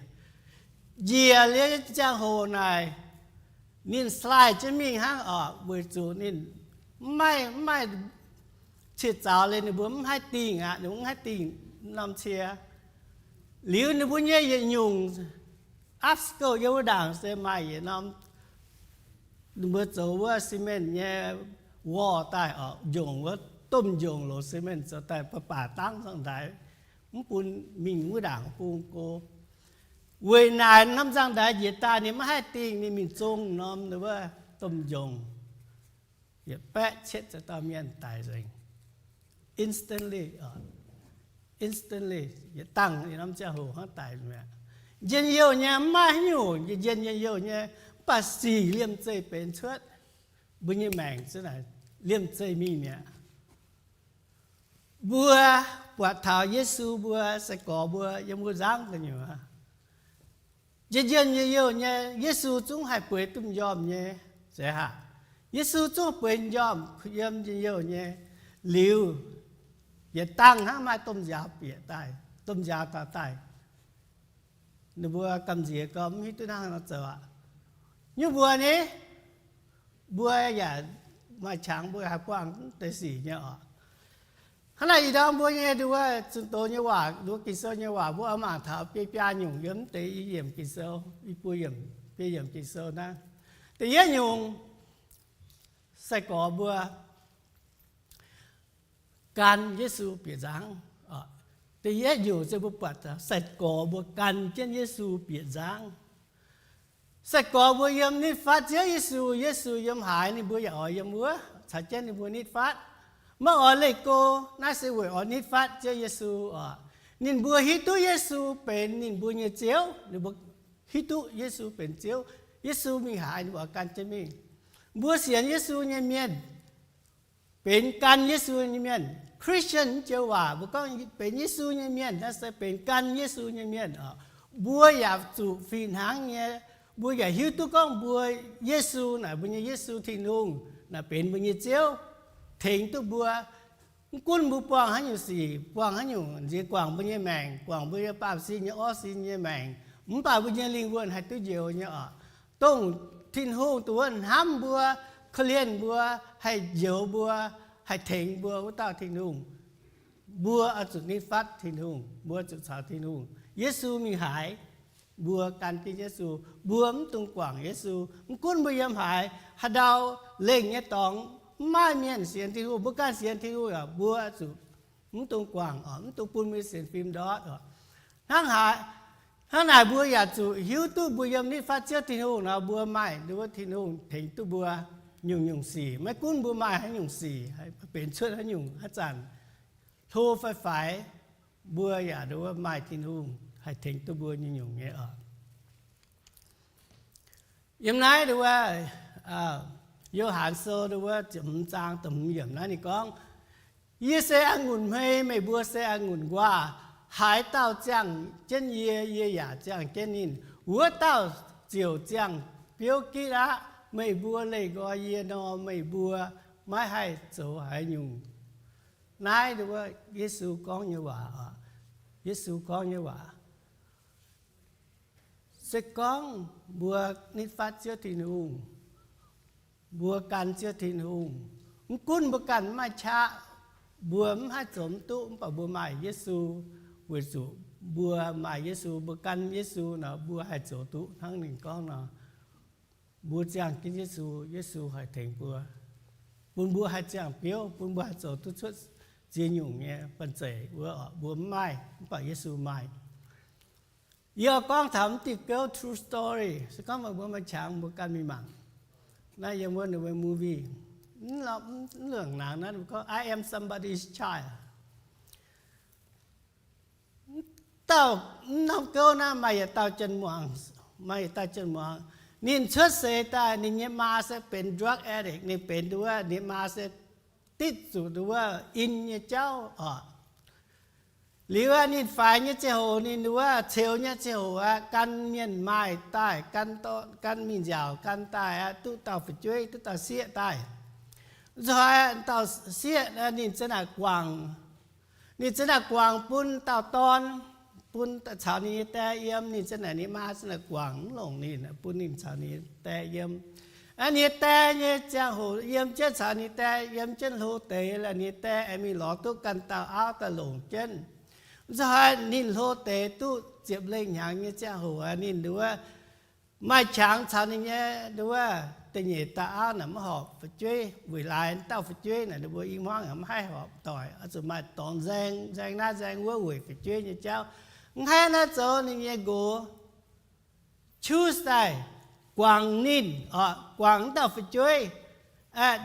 Njiec liuz ziangh hoc naaic, ninh slide jienv mingh hnangv oc, weic zuqc ninh maiv maaih, maiv maaih cie zaux liuz ninh mbuo mv haih dingh aqv, ninh mbuo mv haih dingh norm cie. Liuz ninh mbuo nyei yietc nyungc obstacle yiem wuov ndaangc se maaih yietc norm, ninh mbuo zoux wuov cement nyei wall daaih oc, njongc wuov domh njongc loz cement zoux daaih baac baac dangv nzangv-ndaix, mv bun mingh wuov ndaangc bung go. Weic naaic norm nzangv-ndaix njiec daaih ninh maiv haih dingh, ninh mingh zong norm wuov domh njongc, yietc baeqv cietv za'dauh mienh daic nzengc. Instantly, instantly, yietc dangh norm ziangh hoc hnangv daic mi'aqv. Njien-youh nyei mv maaih haaix nyungc, njien-youh nyei, mv baac sic liemh zeih benx cuotv. Mbuo nyei maengc za'naaic liemh zeih mingh mi'aqv. Mbuo buatc taux Yesu mbuo sai-gorx mbuo yiem wuov nzangv gu'nyuoz, njien-youh nyei, Yesu zungv haih bueix duqv m'njormh nyei, zeiz haac? Yesu zungv bueix m'njormh yiem njien-youh nyei. Liuz, yietc dangh hnangv maaih domh nziaaux bieqc daaih, domh nziaaux taux daaih. Ninh mbuo gamh nziex gau, mv hiuv duqv hnangv haaix nor zoux aqv. Nyungc mbuo ni, mbuo yaac maaih qangx mbuo haih buangh deix sic nyei oc. Hnangv naaic ih ndorm mbuo nyei nduov zunh doz nyei waac, nduov Ging-Sou nyei waac, mbuo oix mangc taux biei biaa nyungc yiem mv deix i yiemc Ging-Sou, i buo yiemc, biei yiemc Ging-Sou naaiv. Da'yietv nyungc, sai-gorx mbuo gan Yesu bieqc nzangv. Da'yietv nyungc se mbuo buatc sai-gorx mbuo gan jienv Yesu bieqc nzangv. Sai-gorx mbuo yiem nitv fatv Ziouv Yesu, Yesu yiem haaix, ninh mbuo yaac oix yiem wuov caux jienv ninh mbuo nitv fatv. Maiv oix leih go, naaiv se weic oix nitv fatv Ziouv Yesu oc. Ninh mbuo hiuv duqv Yesu benx ninh mbuo nyei Ziouv, ninh mbuo hiuv duqv Yesu benx Ziouv. Yesu mingh haaix, ninh mbuo oix gan jienv mingh. Mbuo sienx Yesu nyei mienh benx gan Yesu nyei mienh. Christian joux waac mbuo gorngv benx Yesu nyei mienh, naaiv se benx gan Yesu nyei mienh oc. Mbuo yaac zuqc fih hnangv nyei, mbuo yaac hiuv duqv gorngv mbuo, Yesu naaic mbuo nyei Yesu, Tin-Hungh naaic benx mbuo nyei Ziouv, tengx duqv mbuo. Mv gunv mbuo buangh haaix nyungc sic, buangh haaix nyungc nziex guangc mbuo nyei maengc, guangc mbuo nyei baamh sin nyei orv sin nyei maengc, mv baac mbuo nyei lingh wuonh haih duqv njoux nyei oc. Dongh Tin-Hungh dongh wuov hnamv mbuo, korv-lienh mbuo, haih njoux mbuo, haih tengx mbuo wuov dauh Tin-Hungh, mbuo oix zuqc nitv fatv Tin-Hungh, mbuo zuqc caux Tin-Hungh. Yesu mingh haaix, mbuo gan jienv Yesu. Mbuo mv dungx guangc Yesu. Mv gunv mbuo yiem haaix, haaix ndau lengh nyei dorngx, mv maaih mienh sienx Tin-Hungh, mbuo ganh sienx Tin-Hungh yaac mbuo zuqc mv dungx guangc oc, mv dungx bun mbuo sienx fim ndortv oc. Hnangv haaix, hnangv naaic mbuo yaac zuqc hiuv duqv mbuo yiem nitv fatv Ziouv Tin-Hungh nor, mbuo maaih nduov Tin-Hungh tengx duqv mbuo nyungc-nyungc sic. Maiv gunv mbuo maaih haaix nyungc sic, benx cuotv haaix nyungc haaix zanc, hlo fai faix, mbuo yaac nduov maaih Tin-Hungh haih tengx duqv mbuo nyungc-nyungc nyei oc. Yiem naaiv nduov, Yo^han Sou nduov ziepc hmz zaang da'hmz yiemc naaiv ninh gorngv, Yie se a'ngunc hmei, meih mbuo se a'ngunc nquaah. Haaix dauh ziangh jienv yie, yie yaac ziangh jienv ninh, wuov dauh ziouc ziangh biouv gitv aqv. Meih mbuo leih nqoi yie nor, meih mbuo maiv haih zoux haaix nyungc. Naaiv nduov Yesu gorngv nyei waac. Yesu gorngv nyei waac se gorngv mbuo nitv fatv Ziouv Tin-Hungh, mbuo gan Ziouv Tin-Hungh. Mv gunv mbuo ganh maiv maaih qaqv, mbuo mv haih zoux mv duqv, mv baac mbuo maaih Yesu, weic zuqc mbuo maaih Yesu, mbuo gan Yesu nor, mbuo haih zoux duqv hnangv ninh gorngv nor. Mbuo ziangh jienv Yesu, Yesu haih tengx mbuo, bun mbuo haih ziangh biouv, bun mbuo haih zoux duqv cuotv ziex nyungc nyei banh zeic wuov, mbuo mv maaih, mv baac Yesu maaih. Yie gorngv taux mv diuh gouv, true story, se gorngv meih mbuo maaih qangx mbuo ganh mingh mangc. Naaiv yiem wuov ninh mbuo movie, mv luangc nangx naaiv gorngv I am somebody's child. Dauh, mv norm gouv naaiv maaih yietc dauh, maaih yietc dauh jien-muangz. Ninh cuotv seix daaih ninh nyei maa se benx drug addict, ninh benx nduov, ninh maa se ditv zuqc nduov in nyei jauv oc. Liuz aqv, ninh faix nyei ziangh hoc, ninh nduov ceux nyei ziangh hoc aqv, gan mienh maaih daaih, gan mingh nziaauc gan daaih aqv, duqv dauh fu'jueiv, duqv dauh sieqv daaih. Nzunc haaix dauh sieqv ninh za'naaic guangc, ninh za'naaic guangc bun dauh dorn, bun caux ninh nyei die yiem. Ninh za'naaic, ninh maa za'naaic guangc mv longc ninh, bun ninh caux ninh die yiem. Ninh nyei die nyei ziangh hoc yiem jienv, caux ninh die yiem jienv hlo deix, ninh nyei die aengx mingh lorz duqv ganh dauh auv daaih longc jienv. Nzunc haaix ninh hlo deix duqv ziepc lengh hnyangx nyei ziangh hoc, ninh nduov maaih qangx caux ninh nyei nduov da'nyeic dauh auv naaic maiv horpc fu'jueiv, weic laaix dauh fu'jueiv naaic ninh mbuo i hmuangv maiv haih horpc doic, oix zuqc maaih dorngx nzaeng, nzaeng naaiv nzaeng wuov weic fu'jueiv nyei jauv. Mv haih naaiv zoux ninh nyei nqox, choose daaih guangc ninh, guangc wuov dauh fu'jueiv.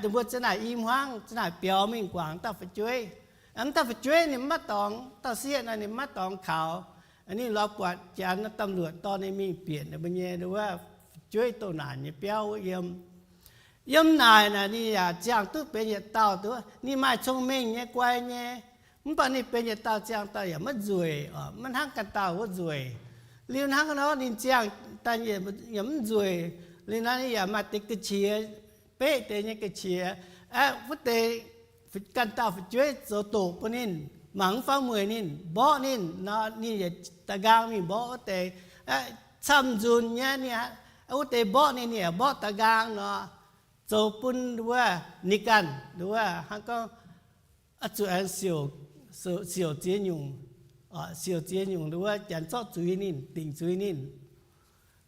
Ninh mbuo za'naaic i hmuangv za'naaic biaux mingh guangc wuov dauh fu'jueiv. Wuov dauh fu'jueiv ninh maiv dorngx, dauh sieqv naaic ninh maiv dorngx kaux. Ninh lorz buatc janx domh luoqc dorh ninh mingh bieqc ninh mbuo nyei nduov fu'jueiv doh naanc nyei biauv wuov yiem. Yiem naaic naaic ninh yaac ziangh duqv benx yietc dauh, ninh maaih cong-mengh nyei, guai nyei. Mv baac ninh benx yietc dauh ziangh daaih yaac maiv nzueic, maiv hnangv ganh dauh wuov nzueic. Liuz hnangv nor ninh ziangh daaih yaac mv nzueic. Liuz nor ninh yaac maaih deix ga'qiex, beqv deix nyei ga'qiex. Aeqv, wuov deix ganh dauh fu'jueiv zoux doqc bun ninh, mangc mv faaux mueic ninh, mborqv ninh nor, ninh yaac da'nqaang mingh mborqv wuov deix. Camv-nzunc nyei, wuov deix mborqv ninh, ninh yaac mborqv da'nqaang nor, zoux bun nduov ninh ganh nduov hnangv gorngv zuqc aengx siouc ziex nyungc, siouc ziex nyungc nduov janx zorqv zuiz ninh, dingc zuiz ninh,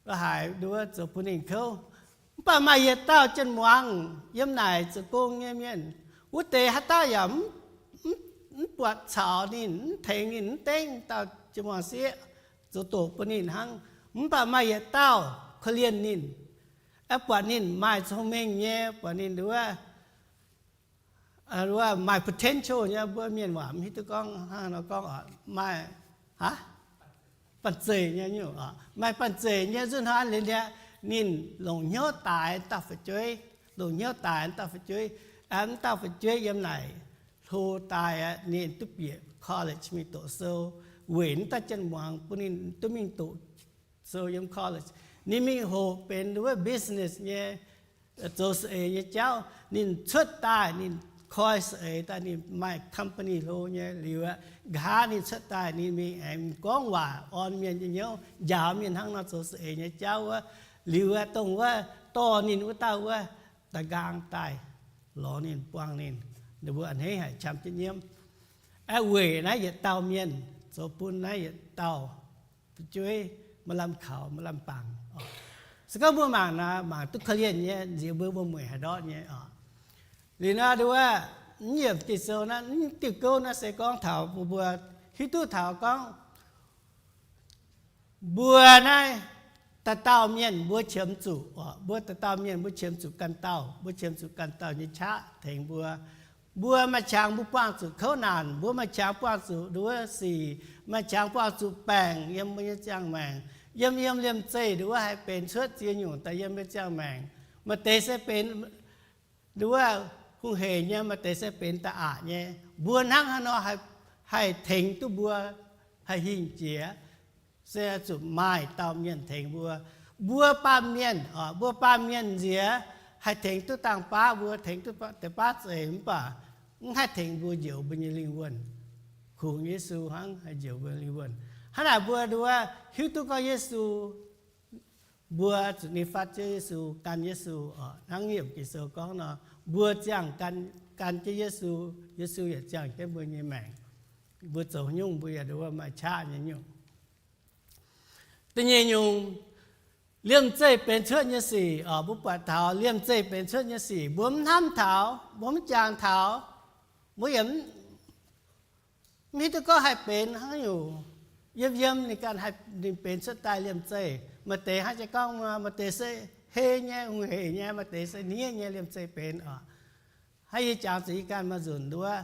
lo haic nduov zoux bun ninh kouv. Mv baac maaih yietc dauh jien-muangz yiem naaic zoux gong nyei mienh, wuov deix haaix dauh yaac mv buatc caux ninh, mv tengx ninh, mv dengv dauh jien-muangz sieqv, zoux doqc bun ninh hnangv. Mv baac maaih yietc dauh korv-lienh ninh, aeqv, buatc ninh maaih cong-mengh nyei, buatc ninh wuov maaih potential nyei, mbuo mienh waac mv hiuv duqv gorngv hnangv nor gorngv, maaih banh zeic nyei, maaih banh zeic nyei nzunc hnoi liuz, ninh longc hnyouv daaix dauh fu'jueiv, longc hnyouv daaix dauh fu'jueiv, aeqv, dauh fu'jueiv yiem naaic hlo daaih aqv, ninh duqv bieqc college mingh doqc sou, weic naaiv dauh janx-muangz bun ninh duqv mingh doqc sou yiem college. Ninh mingh hoqc benx wuov business nyei, zoux saeng-eix nyei jauv. Ninh cuotv daaih, ninh koi saeng-eix daaih, ninh maaih company hlo nyei liuz aqv. Nqa'haav ninh cuotv daaih, ninh mingh aengx gorngv waac orn mienh nyei hnyouv, njaaux mienh hnangv nor zoux saeng-eix nyei jauv wuov. Liuz aqv, dongh wuov dorh ninh wuov dauh wuov da'nqaang daaih lorz ninh, buangh ninh, ninh mbuo a'hneiv haic, qam jienv nyiemv. Aeqv, weic naaiv yietc dauh mienh zoux bun naaiv yietc dauh fu'jueiv maaih lamh kaux, maaih lamh bangc. Se gorngv mbuo mangc naaic, mangc duqv korv-lienh nyei, nziex mbuo, mbuo mueic haaix ndortv nyei oc. Liuz naaiv nduov, mv yiemc Ging-Sou naaiv, mv diuh gouv naaiv se gorngv taux mbuo, mbuo hiuv duqv taux gorngv mbuo naaiv dauh dauh mienh mbuo qiemx zuqc oc, mbuo dauh dauh mienh mbuo qiemx zuqc ganh dauh, mbuo qiemx zuqc ganh dauh nyei qaqv tengx mbuo. Mbuo maaih qangx mbuo buangh zuqc kouv naanc, mbuo maaih qangx buangh zuqc nduov sic, maaih qangx buangh zuqc baengc yiem mbuo nyei ziangh maengc, yiem, yiem liemh zeih nduov haih benx cuotv ziex nyungc daaih yiem mbuo ziangh maengc. Maaih deix se benx nduov hungh heic nyei, maaih deix se benx da'aqc nyei. Mbuo hnangv haaix nor haih tengx duqv mbuo haih hingh jiex? Se zuqc maaih dauh mienh tengx mbuo. Mbuo baamh mienh, mbuo baamh mienh nziex haih tengx duqv dangh baav mbuo, tengx duqv deix baav zeic, mv baac mv haih tengx mbuo njoux mbuo nyei lingh wuonh. Kungx Yesu hnangv haih njoux mbuo lingh wuonh. Hnangv naaic mbuo nduov hiuv duqv gorngv Yesu, mbuo zuqc ninh fatv jienv Yesu, gan Yesu oc. Hnangv yiemc Ging-Sou gorngv nor, mbuo ziangh gan, gan jienv Yesu, Yesu yaac ziangh jienv mbuo nyei maengc. Mbuo zoux nyungc mbuo yaac nduov maaih qaqv nyei nyungc. Da'nyeic nyungc, liemh zeih benx cuotv nyei sic oc. Mbuo buatc taux liemh zeih benx cuotv nyei sic, mbuo mv hnamv taux, mbuo mv jangx taux, mbuo yaac mv hiuv duqv gorngv haih benx hnangv nyungc. Yiem yiem ninh ganh haih, ninh benx cuotv daaih liemh zeih. Maaih deix hnangv jiex gorngv, maaih deix se hei nyei, hungh heic nyei, maaih deix se hniev nyei liemh zeih benx oc. Hnangv yie jangx zuqc yie ganh maaih nzunc nduov,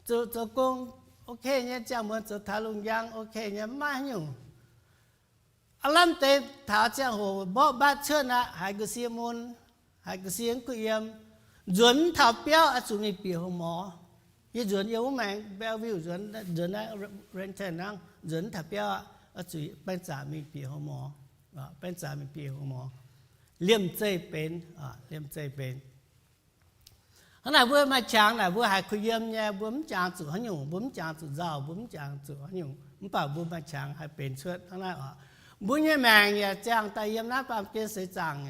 zoux, zoux gong ok nyei, ziangh muonz zoux taux lungh njang ok nyei, mv maaih haaix nyungc. Aav lamh deix taux ziangh hoc mborqv mbatv cuotv aqv, haiz ga'sie mun, haiz ga'sie mv kuh yiem, nzuonx mv taux biauv oix zuqc mingh bieqc hlo morz. Yie nzuonx yiem wuov maengx Bellevue nzuonx, nzuonx naaiv Renton hnangv, nzuonx mv taux biauv aqv, oix zuqc baeng zaqc mingh bieqc hlo morz, baeng zaqc mingh bieqc hlo morz. Liemh zeih benx, liemh zeih benx. Hnangv naaic mbuo maaih qangx naaic mbuo haiz kuh yiem nyei, mbuo mv jangx zuqc haaix nyungc, mbuo mv jangx zuqc nzauh, mbuo mv jangx zuqc haaix nyungc, mv baac mbuo maaih qangx haih benx cuotv hnangv naaiv oc. Mbuo nyei maengc yaac ziangh daaih yiem naaiv baamh gen seix zaangc,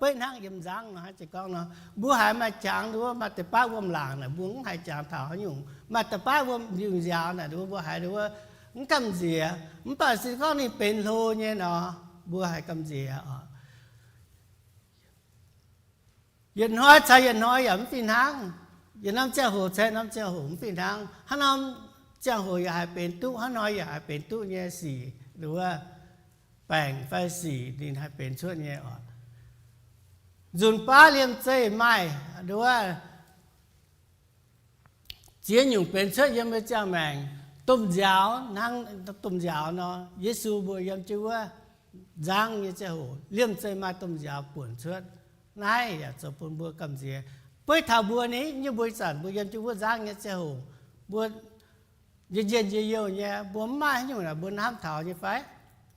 beiv hnangv yiem nzangv nor, hnangv jiex gorngv nor, mbuo haiz maaih qangx nduov, maaih deix baav wuom-laangc naaic mbuo mv haiz jangx taux haaix nyungc, maaih deix baav wuom-laangc nziaaux naaic nduov mbuo haiz nduov mv gamh nziex. Mv baac se gorngv ninh benx hlo nyei nor, mbuo haiz gamh nziex oc. Yietc hnoi caux yietc hnoi yaac mv fih hnangv. Yietc norm ziangh hoc caux norm ziangh hoc mv fih hnangv. Haaix norm ziangh hoc yaac haih benx duqv, haaix hnoi yaac haih benx duqv nyei sic, nduov, baengc fai sic ninh haih benx cuotv nyei oc. Nzunc baav liemh zeih maaih nduov ziex nyungc benx cuotv yiem mbuo ziangh maengc. Domh nziaaux, hnangv domh nziaaux nor, Yesu mbuo yiem jienv wuov nzangv nyei ziangh hoc, liemh zeih maaih domh nziaaux buonc cuotv. Naaiv yaac zoux bun mbuo gamh nziex. Beiv taux mbuo ni, nyei mbuo ih zanc mbuo yiem jienv wuov nzangv nyei ziangh hoc, mbuo njien-njien njien-youh nyei, mbuo mv maaih haaix nyungc naaic mbuo hnamv taux nyei fai?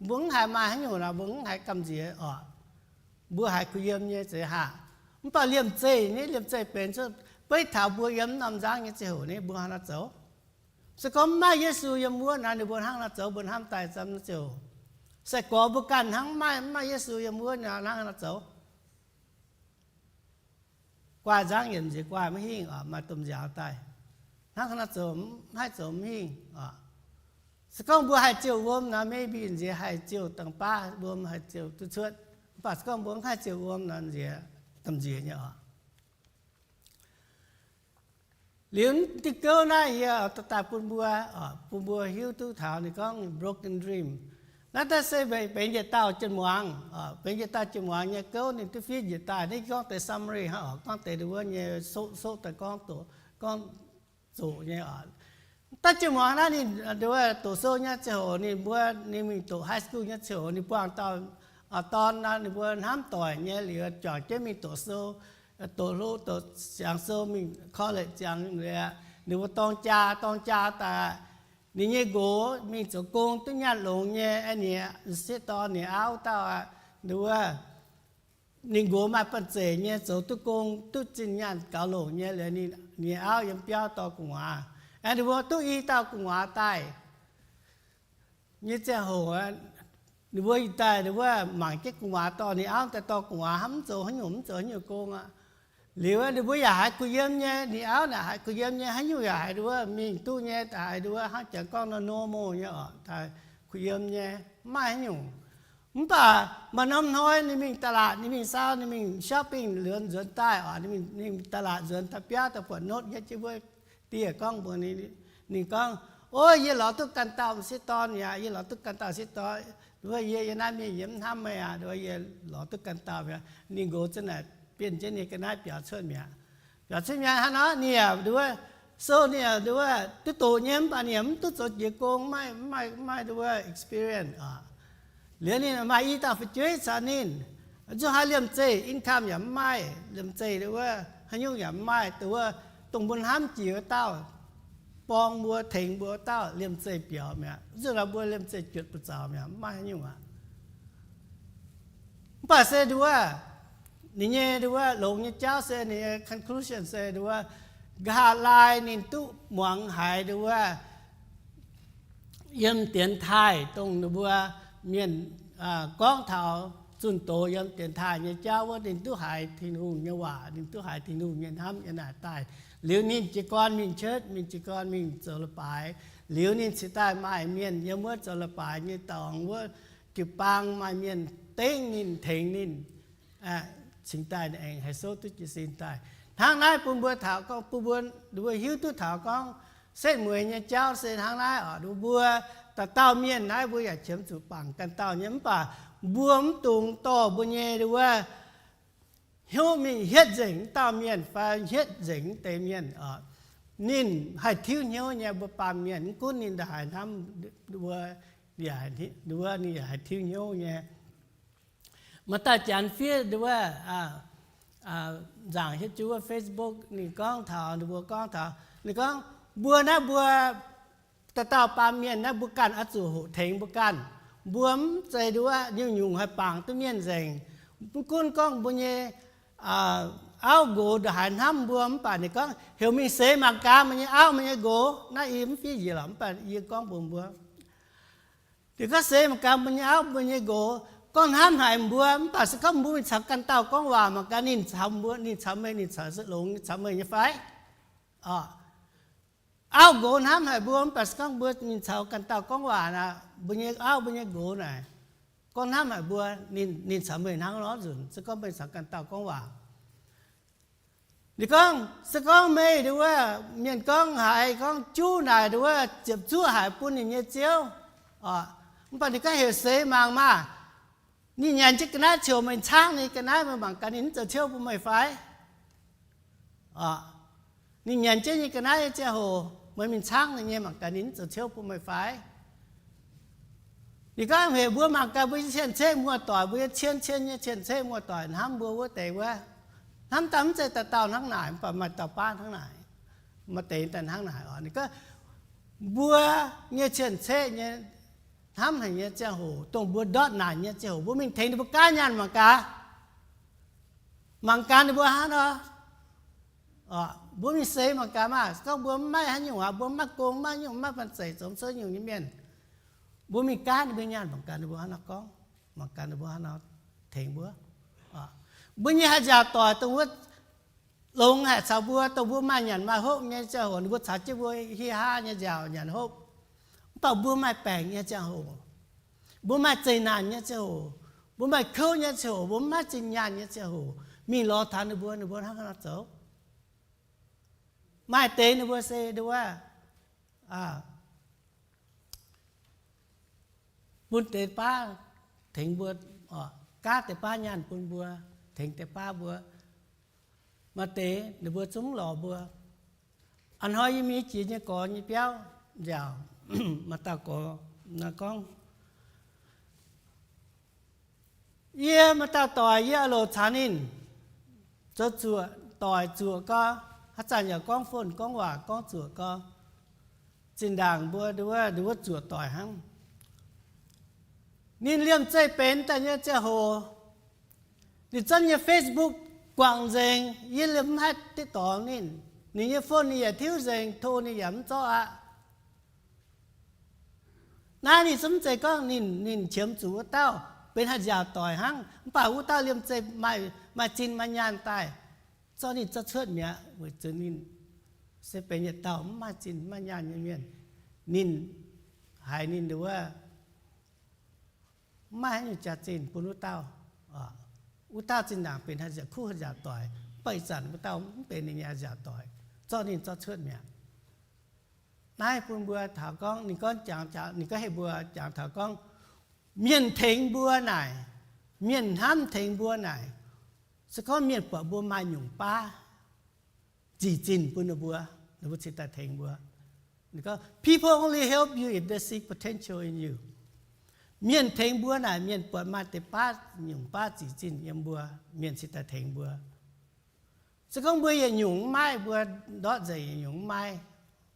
Mbuo mv haiz maaih haaix nyungc naaic mbuo mv haiz gamh nziex oc. Mbuo haiz kuh yiem nyei zeiz haac. Mv baac liemh zeih ni, liemh zeih benx cuotv, beiv taux mbuo yiem norm nzangv nyei ziangh hoc ni, mbuo hnangv naaiv zoux. Se gorngv mv maaih Yesu yiem wuov naaic, ninh mbuo hnangv naaiv zoux, mbuo hnamv daaih ziangh ziangh hoc. Sai-gorx mbuo ganh hnangv mv maaih, mv maaih Yesu yiem wuov naaic, hnangv naaiv zoux. Guaaih nzangv yietc nziex guaaih maiv hingh oc, maaih domh nziaaux daaih. Hnangv naaiv zoux mv haih zoux mv hingh oc. Se gorngv mbuo haih ziouh wuom nor, maybe nziex haih ziouh dangh baav wuom haih ziouh duqv cuotv. Mv baac se gorngv mbuo mv haih ziouh wuom nor, nziex gamh nziex nyei oc. Liuz diuh gouv naaiv yie daaih bun mbuo, bun mbuo hiuv duqv taux ninh gorngv broken dream. Naaiv daaih se benx njiec dauh jien muangx, benx njiec dauh jien muangx nyei gouv ninh duqv fiev njiec daaih. Naaiv gorngv deix summary hnangv, gorngv deix wuov nyei soqv soqv daaih gorngv, gorngv zoqc nyei oc. Daaih jien muangx naaiv ninh doqc sou nyei ziangh hoc ninh mbuo, ninh mingh doqc high school nyei ziangh hoc ninh buangh dauh dorn, ninh mbuo hnamv doic nyei liuz juangc jienv mingh doqc sou, doqc hlo, doqc ziangx sou mingh college ziangx liuz, ninh mbuo dorng jaa, dorng jaa daaih, ninh nyei nqox mingh zoux gong duqv nyaanh longx nyei, ninh sieqv dorn ninh auv dauh aqv, ninh wuov ninh nqox maaih banh zeic nyei zoux duqv gong duqv zinh nyaanh gaux longx nyei liuz, ninh nyei auv yiem biauv dorh gu'nguaaz. Ninh mbuo duqv i dauh gu'nguaaz daaih nyei ziangh hoc, ninh mbuo daaih ninh wuov mangc jienv gu'nguaaz dorh, ninh auv daaih dorh gu'nguaaz hnamv mv zoux haaix nyungc, mv zoux haaix nyungc gong aqv. Liuz ninh mbuo yaac haiz kuh yiem nyei, ninh auv naaic haiz kuh yiem nyei, haaix nyungc yaac haiz wuov mingh duqv nyei, haiz wuov hnangv jangx gorngv normal nyei oc, kuh yiem nyei, mv maaih haaix nyungc. Mv baac maaih norm hnoi ninh mingh ตลาด, ninh mingh saau, ninh mingh shopping liuz nzuonx daaih oc, ninh ตลาด nzuonx daaih biauv daaih buatc รถ hietv jienv wuov dieh gorngv mbuox ninh, ninh gorngv, Ov, yie lorz duqv ganh dauh sieqv dorn mi'aqv, yie lorz duqv ganh dauh sieqv dorn. Wuov yie, yie naaiv mienh yie mv hnamv meih aqv. Wuov yie lorz duqv ganh dauh mi'aqv. Ninh nqox za'naaic bienh jienv ninh ga'naaiv biaux cuotv mi'aqv. Biaux cuotv mi'aqv hnangv nor, ninh yaac nduov, sou ninh yaac nduov duqv doqc nyei, mv baac ninh yaac mv duqv zoux jiex gong, mv maaih, mv maaih nduov experience oc. Liuz ninh maaih i dauh fu'jueiv caux ninh, zuqc haaix liemh zeih income yaac mv maaih, liemh zeih nduov haaix nyungc yaac mv maaih, nduov dongh mbuo hnamv jiex wuov dauh, borng mbuo, tengx mbuo wuov dauh liemh zeih biaux mi'aqv. Zuqc nor mbuo liemh zeih juotc buoz zaux mi'aqv, mv maaih haaix nyungc aqv. Mv baac se nduov, ninh nyei nduov longx nyei jauv se ninh nyei conclusion se nduov, nqa'haav laai ninh duqv muangx haiz nduov yiem dienx taaih dongh ninh mbuo mienh gorngv taux zunh doz yiem dienx taaih nyei jauv wuov, ninh duqv haiz Tin-Hungh nyei waac, ninh duqv haiz Tin-Hungh nyei hnamv nyei naaic daaih. Liuz ninh jiez gorn mingh church, ninh jiez gorn mingh zoux leiz-baaix. Liuz ninh cingx daaih maaih mienh yiem wuov zoux leiz-baaix nyei dorngx wuov, jiu-baang maaih mienh dengv ninh, tengx ninh, cingx daaih ninh aengx haih souv duqv jiez sin daaih. Hnangv naaiv bun mbuo taux gorngv, bun mbuo, mbuo hiuv duqv taux gorngv setv mueiz nyei jauv se hnangv naaiv oc. Mbuo dauh dauh mienh naaiv mbuo yaac qiemx zuqc bangc ganh dauh nyei, mv baac mbuo mv dungx dorh mbuo nyei nduov hnyouv mingh hietv nzengc wuov dauh mienh fai hietv nzengc wuov deix mienh oc. Ninh haih tiuv hnyouv nyei, mbuo baamh mienh mv gunv ninh ndaaih haaix hnamv wuov, ninh yaac haih tiuv hnyouv nyei. Maaih dauh janx fiev nduov, nzaangc hietv jienv wuov Facebook, ninh gorngv taux, ninh mbuo gorngv taux, ninh gorngv, mbuo naaiv mbuo dauh dauh baamh mienh naaiv mbuo ganh oix zuqc hoqc tengx mbuo ganh. Mbuo mv zeiz nduov nyungc-nyungc haih bangc duqv mienh nzengc. Mv gunv gorngv mbuo nyei auv nqox ndongc haaix hnamv mbuo, mv baac ninh gorngv heuc mingh seix mangc gaax meih nyei auv meih nyei nqox. Naaiv yie mv fiev njiec lorqc, mv baac yie gorngv mbuox mbuo, ninh gorngv seix mangc gaax mbuo nyei auv mbuo nyei nqox gorngv hnamv haic mbuo, mv baac se gorngv mbuo mingh caux ganh dauh gorngv waac mangc gaax, ninh caux mbuo, ninh caux meih, ninh caux se longx caux meih nyei fai? Auv nqox hnamv haic mbuo, mv baac se gorngv mbuo mingh caux ganh dauh gorngv waac naaic, mbuo nyei auv mbuo nyei nqox naaic gorngv hnamv haic mbuo, ninh caux meih hnangv nor nzunc, se gorngv meih caux ganh dauh gorngv waac. Ninh gorngv, se gorngv meih nduov, mienh gorngv haiz gorngv juv naaic nduov ziepc zuoqv haic bun ninh nyei ziouv, mv baac ninh gorngv heuc seix mangc maah! Ninh nyanc jienv ga'naaiv ziouc meih caangv ninh ga'naaiv, meih mangc gaax ninh mv zoux ciouv bun meih fai? Ninh nyanc jienv nyei ga'naaiv nyei ziangh hoc meih mingh caangv ninh nyei, mangc gaax ninh mv zoux ciouv bun meih fai? Ninh gorngv heuc mbuo mangc gaax mbuo nyei cien-ceqv muoz-doic, mbuo nyei cien-cien nyei cien-ceqv muoz-doic hnamv mbuo wuov deix wuov. Hnamv daaih mv zeiz dauh dauh hnangv naaic, mv baac maaih dauh baav hnangv naaic, maaih deix daaih hnangv naaic oc. Ninh gorngv mbuo nyei cien-ceqv nyei hnamv haic nyei ziangh hoc, dongh mbuo ndortv naanc nyei ziangh hoc, mbuo mingh tengx ninh mbuo gaanv nyaanh mangc gaax. Mangc gaax ninh mbuo hnangv nor. Mbuo mingh seix mangc gaax maah! Se gorngv mbuo mv maaih haaix nyungc aqv, mbuo mv maaih gong, mv maaih nyungc, mv maaih banh zeic zoux cuotv nyungc nyei mienh, mbuo mingh gaanv ninh mbuo nyaanh mangc gaax ninh mbuo hnangv nor gorngv, mangc gaax ninh mbuo hnangv nor tengx mbuo. Mbuo nyei haih nziaauc doic dongh wuov longx haic caux mbuo, dongh mbuo maaih nyanc maaih hopv nyei ziangh hoc ninh mbuo caux jienv mbuo hieh haa nyei nziaauc nyanc hopv. Mv baac mbuo maaih baengc nyei ziangh hoc, mbuo maaih zeqc naanc nyei ziangh hoc, mbuo maaih kouv nyei ziangh hoc, mbuo mv maaih zinh nyaanh nyei ziangh hoc, mingh lorz taux ninh mbuo, ninh mbuo hnangv haaix nor zoux? Maaih deix ninh mbuo se nduov, bun deix baav tengx mbuo, gaav deix baav nyaanh bun mbuo, tengx deix baav mbuo. Maaih deix ninh mbuo zungv mv lorz mbuo. A'hnoi yie mingh jiex nyei gorx nyei biauv nziaauc, maaih dauh gorx gorngv, Yie maaih dauh doic, yie aah loc caux ninh zoux zuoqc doic zuoqc gau, haaix zanc yaac gorngv phone gorngv waac gorngv zuoqc gau. Zinh ndaangc mbuo, ninh wuov zuoqc doic hnangv. Ninh liemh zeih benx daaih nyei ziangh hoc, ninh zorqv nyei Facebook guangc nzengc, yie liemh mv haih deix dorngx ninh. Ninh nyei phone ninh yaac tiuv nzengc, tov ninh yaac mv zorqv aqv. Naaiv ninh zungv mv zeiz gorngv ninh, ninh qiemx zuqc wuov dauh benx haih nziaauc doic hnangv, mv baac wuov dauh liemh zeih maaih zinh maaih nyaanh daaih, zorqv ninh zorqv cuotv mi'aqv, weic zuqc ninh se benx yietc dauh mv maaih zinh maaih nyaanh nyei mienh. Ninh haiz ninh wuov mv maaih haaix nyungc jaax-zinh bun wuov dauh. Wuov dauh zinh ndaangc benx haih nziaauc kuv haih nziaauc doic, mv baac ih zanc wuov dauh mv benx ninh nyei haih nziaauc doic, zorqv ninh zorqv cuotv mi'aqv. Naaiv bun mbuo taux gorngv, ninh gorngv jangx, ninh gorngv heuc mbuo jangx taux gorngv, mienh tengx mbuo naaic, mienh hnamv tengx mbuo naaic, se gorngv mienh buatc mbuo maaih nyungc baav zic zinh bun ninh mbuo, ninh mbuo cingx daaih tengx mbuo. People only help you if they see potential in you. Mienh tengx mbuo naaic, mienh buatc maaih deix baav, nyungc baav zic zinh yiem mbuo, mienh cingx daaih tengx mbuo. Se gorngv mbuo yietc nyungc mv maaih, mbuo ndortv nzengc yietc nyungc mv maaih,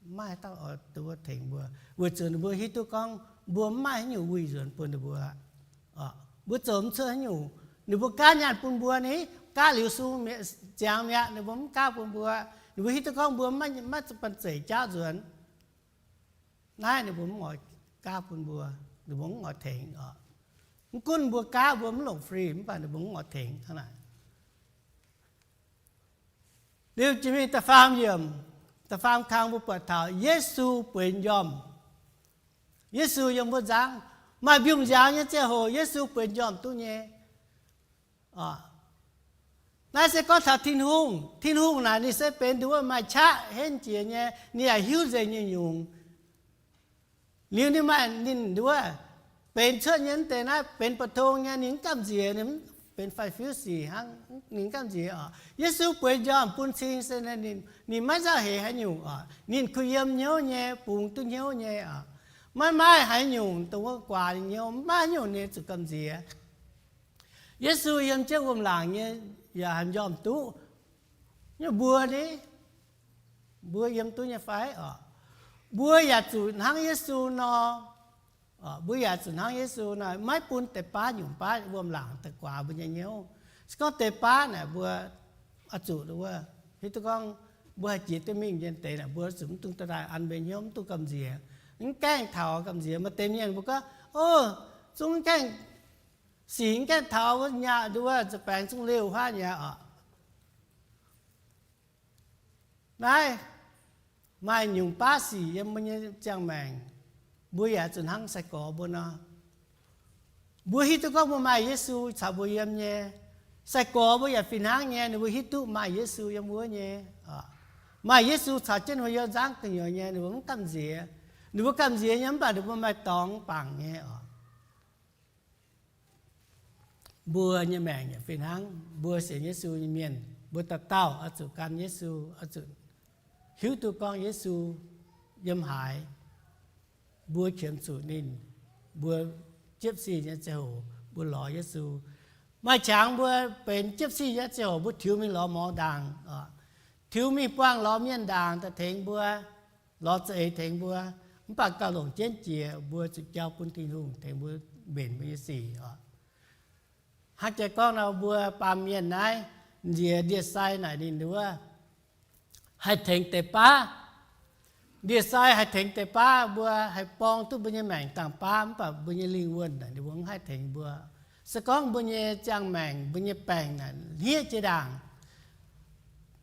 mv maaih haaix dauh oix duqv tengx mbuo, weic zuqc ninh mbuo hiuv duqv gorngv mbuo mv maaih haaix nyungc wuic nzuonx bun ninh mbuo. Mbuo zoux mv cuotv haaix nyungc. Ninh mbuo gaav nyaanh bun mbuo ni, gaav liuz sung ziangx mi'aqv, ninh mbuo mv gaav bun mbuo. Ninh mbuo hiuv duqv gorngv mbuo maiv banh zeic jaauv nzuonx. Naaiv ninh mbuo mv oix gaav bun mbuo, ninh mbuo mv oix tengx oc. Mv gunv mbuo gaav mbuo mv longc free, mv baac ninh mbuo mv oix tengx hnangv naaic. Liuz jiex mingh da'faam yiemc, da'faam kang mbuo buatc taux Yesu bueix njormh. Yesu yiem wuov nzangv, maaih mbiungc nziaaux nyei ziangh hoc Yesu bueix njormh duqv nyei. Naaiv se gorngv taux Tin-Hungh. Tin-Hungh naaic ninh se benx nduov maaih qaqv henv jiex nyei, ninh yaac hiuv nzengc nyungc-nyungc. Liuz ninh maaih ninh nduov benx cuotv nyei mv deix naaiv benx mbu'tong nyei, ninh mv gamh nziex, ninh benx faix-fiuv sic hnangv, ninh mv gamh nziex oc. Yesu bueix njormh bun cing se ninh maiv nzauh heix haaix nyungc oc. Ninh kuh yiem hnyouv nyei, bungx duqv hnyouv nyei oc. Maiv maaih haaix nyungc dongh wuov guaax ninh hnyouv, maiv maaih haaix nyungc ninh zuqc gamh nziex. Yesu yiem jienv wuom-laangc nyei yaac haih njormh duqv. Nyei mbuo ni, mbuo yiem duqv nyei fai oc? Mbuo yaac zuqc hnangv Yesu nor. Mbuo yaac zuqc hnangv Yesu nor, maiv bun deix baav nyungc baav wuom-laangc daaih guaax mbuo nyei hnyouv. Se gorngv deix baav naaic mbuo oix zuqc wuov, hiuv duqv gorngv mbuo haih jiex duqv mingh nyei deix naaic, mbuo zuqc mv dungx daaih an mbuo hnyouv, mv dungx gamh nziex. Mv gaengh taux gamh nziex. Maaih deix mienh mbuo gorngv, o, zungv mv gaengh sic, mv gaengh taux wuov nyaah nduov, za'baengx zungv liouh huaav nyei oc. Naaiv maaih nyungc baav sic yiem mbuo nyei ziangh maengc, mbuo yaac zuqc hnangv sai-gorx mbuo nor. Mbuo hiuv duqv gorngv mbuo maaih Yesu caux mbuo yiem nyei. Sai-gorx mbuo yaac fih hnangv nyei, ninh mbuo hiuv duqv maaih Yesu yiem wuov nyei. Maaih Yesu caux jienv ninh mbuo yiem nzangv gu'nyuoz nyei, ninh mbuo mv gamh nziex. Ninh mbuo gamh nziex nyei mv baac ninh mbuo maaih dorngx bangc nyei oc. Mbuo nyei maengc yaac fih hnangv. Mbuo sienx Yesu nyei mienh, mbuo dauh dauh oix zuqc gan Yesu, oix zuqc hiuv duqv gorngv Yesu yiem haaix. Mbuo qiemx zuqc ninh, mbuo jiepv sic nyei ziangh hoc mbuo lorz Yesu. Maaih qangx mbuo benx jiepv sic nyei ziangh hoc mbuo tiux mingh lorz morz ndaangc, tiux mingh buangh lorz mienh ndaangc daaih tengx mbuo, lorz za'eix tengx mbuo. Mv baac gauh longc jienv jiex mbuo zuqc jauv bun Tin-Hungh tengx mbuo mbenc mbuo nyei sic oc. Hnangv jiex gorngv nor, mbuo baamh mienh naaiv nziex ndie-sai naaic ninh wuov haih tengx deix baav. Ndie-sai haih tengx deix baav, mbuo haih borng duqv mbuo nyei maengc dangh baav, mv baac mbuo nyei lingh wuonh naaic ninh mbuo mv haih tengx mbuo. Se gorngv mbuo nyei ziangh maengc, mbuo nyei baengc naaic hniev jiex ndaangc,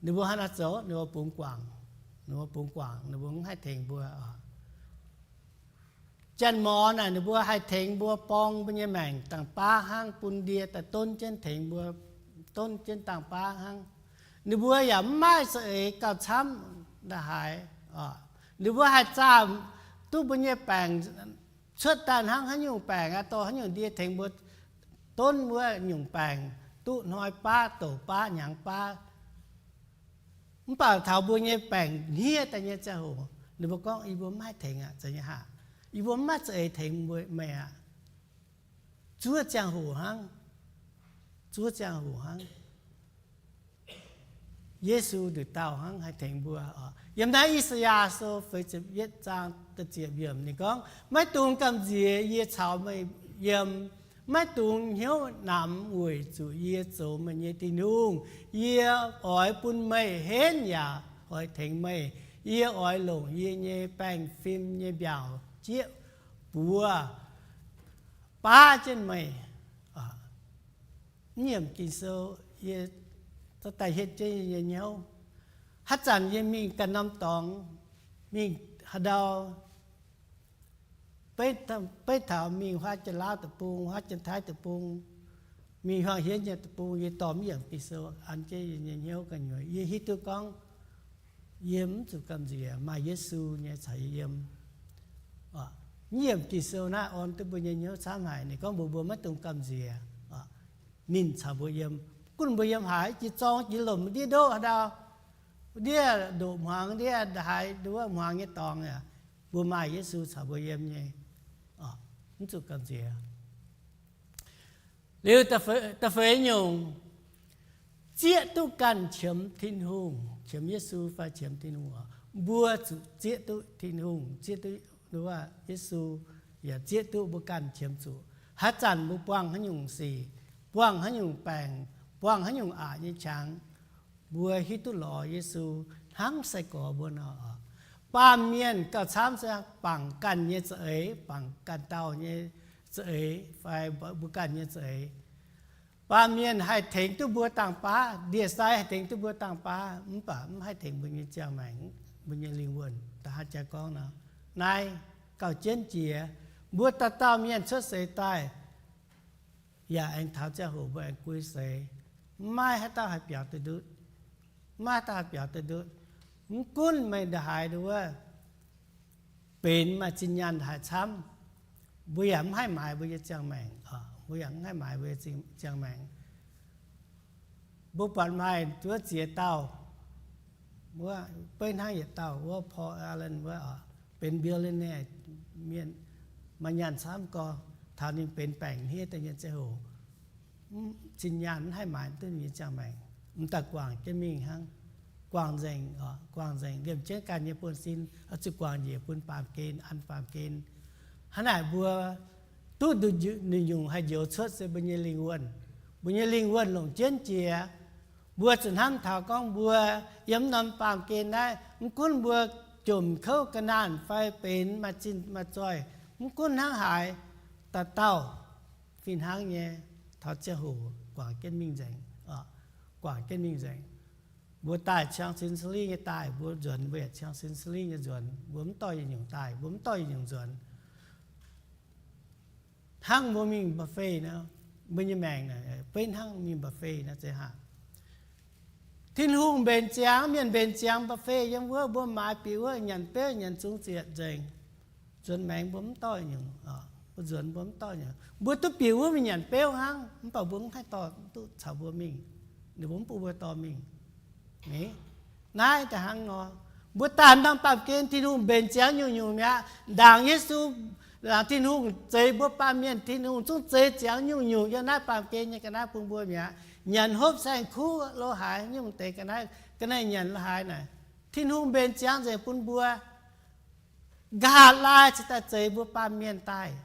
ninh mbuo hnangv naaiv zoux, ninh mbuo bungx guangc, ninh mbuo bungx guangc, ninh mbuo mv haih tengx mbuo. Janx-morz naaic ninh mbuo haih tengx mbuo borng mbuo nyei maengc dangh baav hnangv, bun ndie daaih donv jienv tengx mbuo, donv jienv dangh baav hnangv. Ninh mbuo yaac mv maaih za'eix gauh camv ndongc haaix. Ninh mbuo haih zaah duqv mbuo nyei baengc cuotv daaih hnangv haaix nyungc baengc aqv, dorh haaix nyungc ndie tengx mbuo donv wuov nyungc baengc, duqv hnoi baav, douc baav, hnyangx baav. Mv baac taux mbuo nyei baengc hniev daaih nyei ziangh hoc, ninh mbuo gorngv, Yie mbuo mv haih tengx aqv, nyei haac. Yie mbuo mv maaih za'eix tengx mbuo, meih aqv. Zuov ziangh hoc hnangv. Zuov ziangh hoc hnangv. Yesu nduqc dauh hnangv haih tengx mbuo. Yiem naaiv I^saa^yaa Sou feix ziepc yietv zaang da'ziepc yiemc ninh gorngv, Maiv dungx gamh nziex yie caux meih yiem. Maiv dungx hnyouv namx weic zuqc yie zoux meih nyei Tin-Hungh. Yie oix bun meih henv yaac oix tengx meih. Yie oix longc yie nyei baengh fim nyei mbiaauc jieqv buoz baav jienv meih. Mv nyiemc Ging-Sou, yie daaih hietv jienv yie nyei hnyouv. Haaix zanc yie mingh ganh norm dorngx, mingh haaix ndau, beiv taux mingh huaav Janx-Laauv deic-bung, huaav Janx-Taiv deic-bung, mingh huaang hienv nyei deic-bung, yie dorh mv yiemc Ging-Sou an jienv yie nyei hnyouv gu'nyuoz. Yie hiuv duqv gorngv yie mv zuqc gamh nziex maaih Yesu nyei caux yie yiem. Mv yiemc Ging-Sou naaiv orn duqv mbuo nyei hnyouv camv haic. Ninh gorngv mbuox mbuo maiv dungx gamh nziex ninh caux mbuo yiem. Gunv mbuo yiem haaix, jiex zorng jiex lomc, ndiev ndoqv haaix ndau, ndiev ndoqc hmuangx, ndiev haaix, nduov hmuangx nyei dorngx, mbuo maaih Yesu caux mbuo yiem nyei, mv zuqc gamh nziex. Liuz da'feix nyungc, zieqv duqv ganh qiemx Tin-Hungh, qiemx Yesu fai qiemx Tin-Hungh oc. Mbuo zuqc zieqv duqv Tin-Hungh, zieqv duqv Yesu, yaac zieqv duqv mbuo ganh qiemx zuqc. Haaix zanc mbuo buangh haaix nyungc sic, buangh haaix nyungc baengc, buangh haaix nyungc aqc nyei qangx, mbuo hiuv duqv lorz Yesu hnangv sai-gorx mbuo nor. Baamh mienh gauh camv se bangc ganh nyei za'eix, bangc ganh dauh nyei za'eix fai mbuo ganh nyei za'eix. Baamh mienh haih tengx duqv mbuo dangh baav, ndie-sai haih tengx duqv mbuo dangh baav, mv baac mv haih tengx mbuo nyei ziangh maengc, mbuo nyei lingh wuonh. Da'haav jaax gorngv nor, naaiv gauh jienv jiex. Mbuo dauh dauh mienh cuotv seix daaih, yaac aengx taux ziangh hoc mbuo aengx guei seix. Mv maaih haaix dauh haih biaux duqv ndutv. Mv maaih haaix dauh haih biaux duqv ndutv. Mv gunv meih ndongc haaix nduov, benx maaih zinh nyaanh haaix camv, mbuo yaac mv haih maaiz mbuo nyei ziangh maengc. Mbuo yaac mv haih maaiz mbuo nyei ziangh maengc. Mbuo buatc maaih nduov ziex dauh, wuov beiv hnangv yietc dauh wuov Paul Allen wuov, benx billionaire mienh, maaih nyaanh camv gorx, taux ninh benx baengc hniev daaih nyei ziangh hoc, zinh nyaanh mv haih maaiz duqv ninh nyei ziangh maengc, m'daaih guangc jienv mingh hnangv. Guangc nzengc, guangc nzengc, liemh jienv ganh nyei buonv-sin oix zuqc guangc njiec bun baamh gen, an baamh gen. Hnangv naaic mbuo duqv nduqc nyungc haih njoux cuotv se mbuo nyei lingh wuonh. Mbuo nyei lingh wuonh longc jienv jiex. Mbuo zuqc hnamv taux gorngv mbuo yiem norm baamh gen naaiv, mv gunv mbuo jomc kouv ga'naanh fai benx maaih zinh maaih zoih, mv gunv hnangv haaix, dauh dauh fih hnangv nyei, taux ziangh hoc guangc jienv mingh nzengc. Guangc jienv mingh nzengc. Mbuo daaih ciang sin seli nyei daaih, mbuo nzuonx mbuo yaac ciang sin seli nyei nzuonx. Mbuo mv dorh yietc nyungc daaih, mbuo mv dorh yietc nyungc nzuonx. Hnangv mbuo mingh buffet nor, mbuo nyei maengc beiv hnangv mingh buffet nor zeiz haac. Tin-Hungh mbenc ziangx, mienh mbenc ziangx buffet yiem wuov, mbuo maaiz bieqc wuov, nyanc beuv nyanc zungx zietc nzengc. Nzuonx maengx mbuo mv dorh nyungc, mbuo nzuonx mbuo mv dorh nyungc. Mbuo duqv bieqc wuov mingh nyanc beuv hnangv, mv baac mbuo mv haih dorh duqv caux mbuo mingh. Ninh mbuo mv bun mbuo dorh mingh. Naaiv da'hnangv nor, mbuo daaih norm baamh gen Tin-Hungh mbenc ziangx nyungc-nyungc mi'aqv. Ndaangc Yesu, ndaangc Tin-Hungh zeix mbuo baamh mienh, Tin-Hungh zungv zeix ziangx nyungc-nyungc yiem naaiv baamh gen nyei ga'naaiv bun mbuo mi'aqv. Nyanc hopv saeng-kuv lo haaix nyungc deix ga'naaiv, ga'naaiv nyanc lo haaix naaic, Tin-Hungh mbenc ziangx nzengc bun mbuo. Nqa'haav laai cingx daaih zeix mbuo baamh mienh daaih,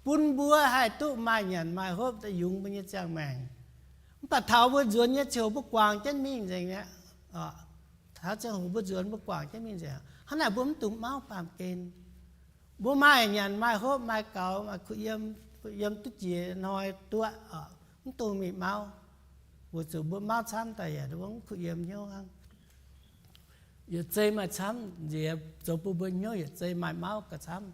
bun mbuo haih duqv maaih nyanc maaih hopv daaih yungz mbuo nyei ziangh maengc. Mv baac taux mbuo nzuonx nyei ziangh hoc mbuo guangc jienv mingh nzengc mi'aqv. Taux ziangh hoc mbuo nzuonx mbuo guangc jienv mingh nzengc. Hnangv naaic mbuo mv dungx mauv baamh gen. Mbuo maaih nyanc maaih hopv maaih gaux maaih kuh yiem, kuh yiem duqv jiex hnoi duqv, mv dungx mingh mauv. Weic zuqc mbuo mauv camv daaih yaac mv kuh yiem hnyouv hnangv. Yietc zei maaih camv nziex zoux bun mbuo hnyouv yietc zei maaih mauv gauh camv.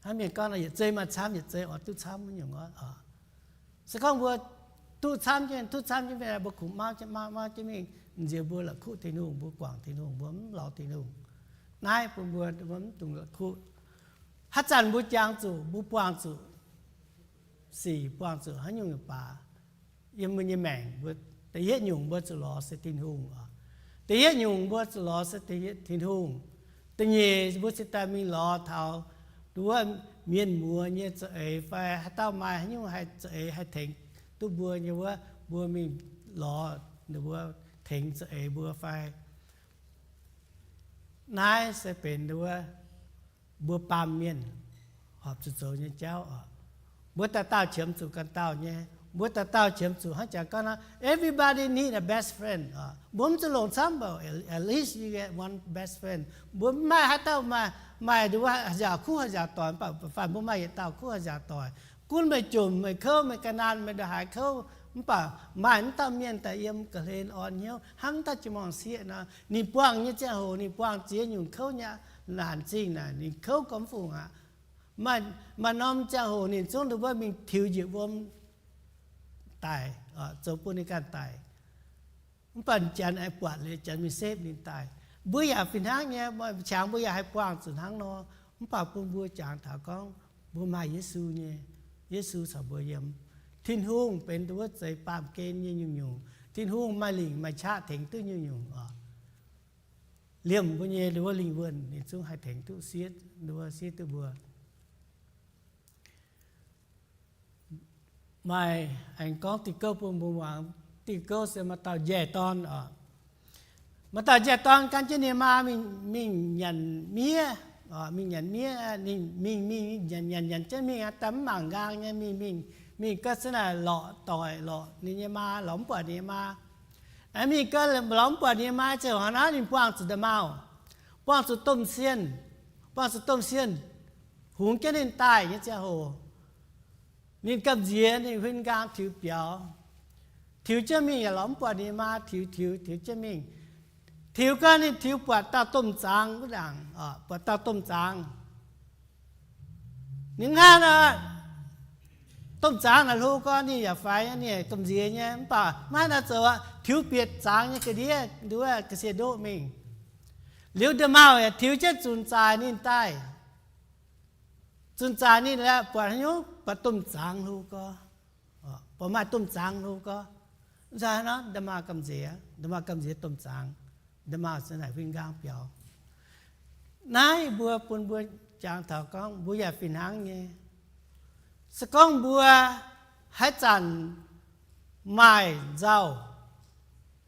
Hnangv mienh gorngv nor, yietc zei maaih camv, yietc zei oix duqv camv nyungc oc. Se gorngv mbuo duqv camv jienv, duqv camv jienv mingh, mbuo kungx mauv jienv, mauv, mauv jienv mingh, nziex mbuo la'kuqv Tin-Hungh, mbuo guangc Tin-Hungh, mbuo mv lorz Tin-Hungh. Naaiv bun mbuo, mbuo mv dungx la'kuqv. Haaix zanc mbuo jangx zuqc, mbuo buangh zuqc sic, buangh zuqc haaix nyungc baac, yiem mbuo nyei maengc, mbuo da'yietv nyungc mbuo zuqc lorz se Tin-Hungh oc. Da'yietv nyungc mbuo zuqc lorz se Tin-Hungh. Da'nyeic mbuo cingx daaih mingh lorz taux nduov mienh muoz nyei za'eix fai haaix dauh maaih haaix nyungc haih za'eix haih tengx duqv mbuo nyei wuov, mbuo mingh lorz ninh mbuo tengx za'eix mbuo fai. Naaiv se benx nduov mbuo baamh mienh horpc zuqc zoux nyei jauv oc. Mbuo dauh dauh qiemx zuqc ganh dauh nyei. Mbuo dauh dauh qiemx zuqc hnangv jaax gorngv nor, everybody need a best friend oc. Mbuo mv zuqc longc camv bouc, at least you get one best friend. Mbuo mv maaih haaix dauh maaih, maaih nduov haih nziaauc kuv haih nziaauc doic, mv baac faanh mbuo maaih yietc dauh kuv haih nziaauc doic. Gunv meih jomc, meih kouv, meih ga'naanh, meih ndongc haaix kouv, mv baac maaih mv dauh mienh daaih yiem ga'hlen orn hnyouv hnangv dauh jiex morngh sieqv nor. Ninh buangh nyei ziangh hoc ninh buangh ziex nyungc kouv nyei naanc zingh naaic, ninh kouv gormx fungc aqv. Maaih norm ziangh hoc ninh zungv nduov mingh tiux njiec wuom daic, zoux bun ninh ganh daic. Mv baac janx aengx buatc liuz, janx mingh setv ninh daaih. Mbuo yaac fih hnangv nyei, qangx mbuo yaac haih buangh zuqc hnangv nor. Mv baac bun mbuo jangx taux gorngv mbuo maaih Yesu nyei, Yesu caux mbuo yiem. Tin-Hungh benx nduov zeix baamh gen nyei nyungc-nyungc. Tin-Hungh maaih lingc maaih qaqv tengx duqv nyungc-nyungc oc. Liemh mbuo nyei nduov lingh wuonh ninh zungv haih tengx duqv siev, nduov siev duqv mbuo. Maaih aengx gorngv diuh gouv bun mbuo muangx. Diuh gouv se maaih dauh njaih dorn oc. Maaih dauh njaih dorn gan jienv ninh maa mingh nyanc miev, mingh nyanc miev, ninh mingh mingh nyanc nyanc nyanc jienv mingh aqv, daaih mv mangc nqaang nyei mingh mingh mingh gau se naaic lorqc doic lorqc ninh nyei maa, lorz mv buatc ninh nyei maa. Aengx mingh gau lorz mv buatc ninh nyei maa ziouc hnangv naaiv ninh buangh zuqc nda'maauh, buangh zuqc domh sienh, buangh zuqc domh sienh hungx jienv ninh daaih nyei ziangh hoc, ninh gamh nziex ninh huin nqaang tiux biaux. Tiux jienv mingh yaac lorz mv buatc ninh maa, tiux tiux tiux jienv mingh. Tiux gau ninh tiux buatc dauh domh zangx wuov ndaangc, buatc dauh domh zangx. Ninh hnangv nor, domh zangx naaic hlo gau ninh yaac faix, ninh gamh nziex nyei, mv baac maiv hnangv nor zoux aqv, tiux bieqc zangx nyei ga'ndiev nduov ga'sie ndoqv mingh. Liuz nda'maauh yaac tiux jienv zunc zaaic ninh daaih. Zunc zaaic ninh lorqc, buatc haaix nyungc, buatc domh zangx hlo gau, buatc maaih domh zangx hlo gau. Nzaaih nor nda'maauh gamh nziex, nda'maauh gamh nziex domh zangx, nda'maauh se naaic huin nqaang biaux. Naaiv mbuo bun mbuo jangx taux gorngv mbuo yaac fih hnangv nyei. Se gorngv mbuo haaix zanc maaih nzauh,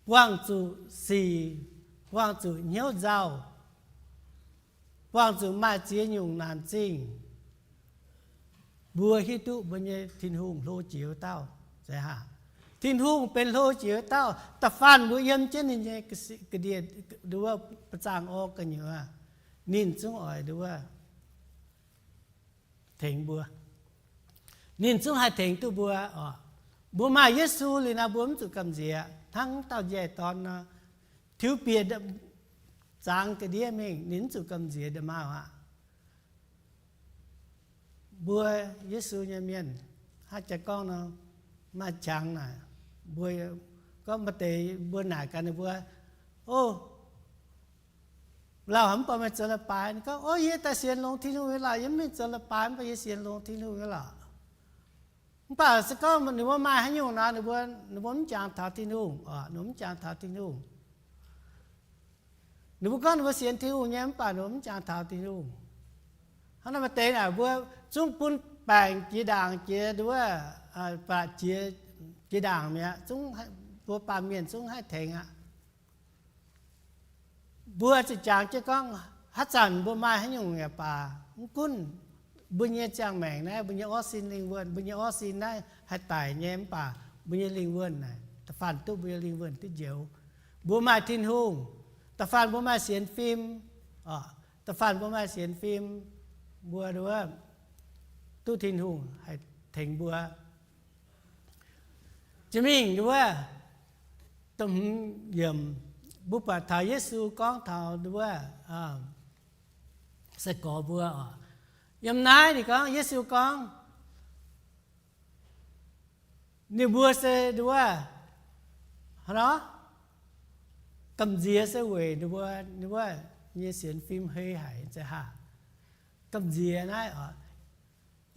buangh zuqc sic, buangh zuqc hnyouv nzauh, buangh zuqc maaih ziex nyungc naanc zingh, mbuo hiuv duqv mbuo nyei Tin-Hungh hlo jiex wuov dauh. Tin-Hungh benx hlo jiex wuov dauh. Da'faanh mbuo yiem jienv ninh nyei ga'ndiev, nduov, ba'zangh orn gu'nyuoz, ninh zungv oix nduov tengx mbuo. Ninh zungv haih tengx duqv mbuo oc. Mbuo maaih Yesu liuz nor, mbuo mv zuqc gamh nziex hnangv dauh njaih dorn nor, tiux bieqc zangx ga'ndiev mingh, ninh mv zuqc gamh nziex nda'maauh aqv. Mbuo Yesu nyei mienh, hnangv jaax gorngv nor, maaih qangx naaic, mbuo gorngv maaih deix mbuo naaic gaax ninh mbuo, O, lauh haic, mv baac meih zoux leiz-baaix? Ninh gorngv, O, yie daaih sienx longx Tin-Hungh nyei lorqc. Yie mv mingh zoux leiz-baaix, mv baac yie sienx longx Tin-Hungh nyei lorqc. Mv baac se gorngv ninh mbuo maaih haaix nyungc nor, ninh mbuo, ninh mbuo mv jangx taux Tin-Hungh oc, ninh mbuo mv jangx taux Tin-Hungh. Ninh mbuo gorngv ninh mbuo sienx Tin-Hungh nyei, mv baac ninh mbuo mv jangx taux Tin-Hungh. Hnangv naaic, maaih deix naaic mbuo zungv bun baengc jiex ndaangc jiex nduov, baac jiex, jiex ndaangc mi'aqv, zungv mbuo baamh mienh zungv haih tengx aqv. Mbuo ziouc jangx jienv gorngv, haaix zanc mbuo maaih haaix nyungc yaac baac, mv gunv mbuo nyei ziangh maengc naaiv, mbuo nyei orv sin lingh wuonh, mbuo nyei orv sin naaiv haih daic nyei, mv baac mbuo nyei lingh wuonh naaic da'faanh duqv mbuo nyei lingh wuonh duqv njoux. Mbuo maaih Tin-Hungh, da'faanh mbuo maaih sienx fim, da'faanh mbuo maaih sienx fim, mbuo nduov duqv Tin-Hungh haih tengx mbuo. Jiex mingh nduov, da'hmz yiemc, mbuo buatc taux Yesu gorngv taux nduov sai-gorx mbuo oc. Yiem naaiv ninh gorngv, Yesu gorngv, ninh mbuo se nduov, hnangv nor, gamh nziex se weic ninh mbuo, ninh mbuo nyei sienx fim hei haic nzengc haah. gamh nziex naaiv oc.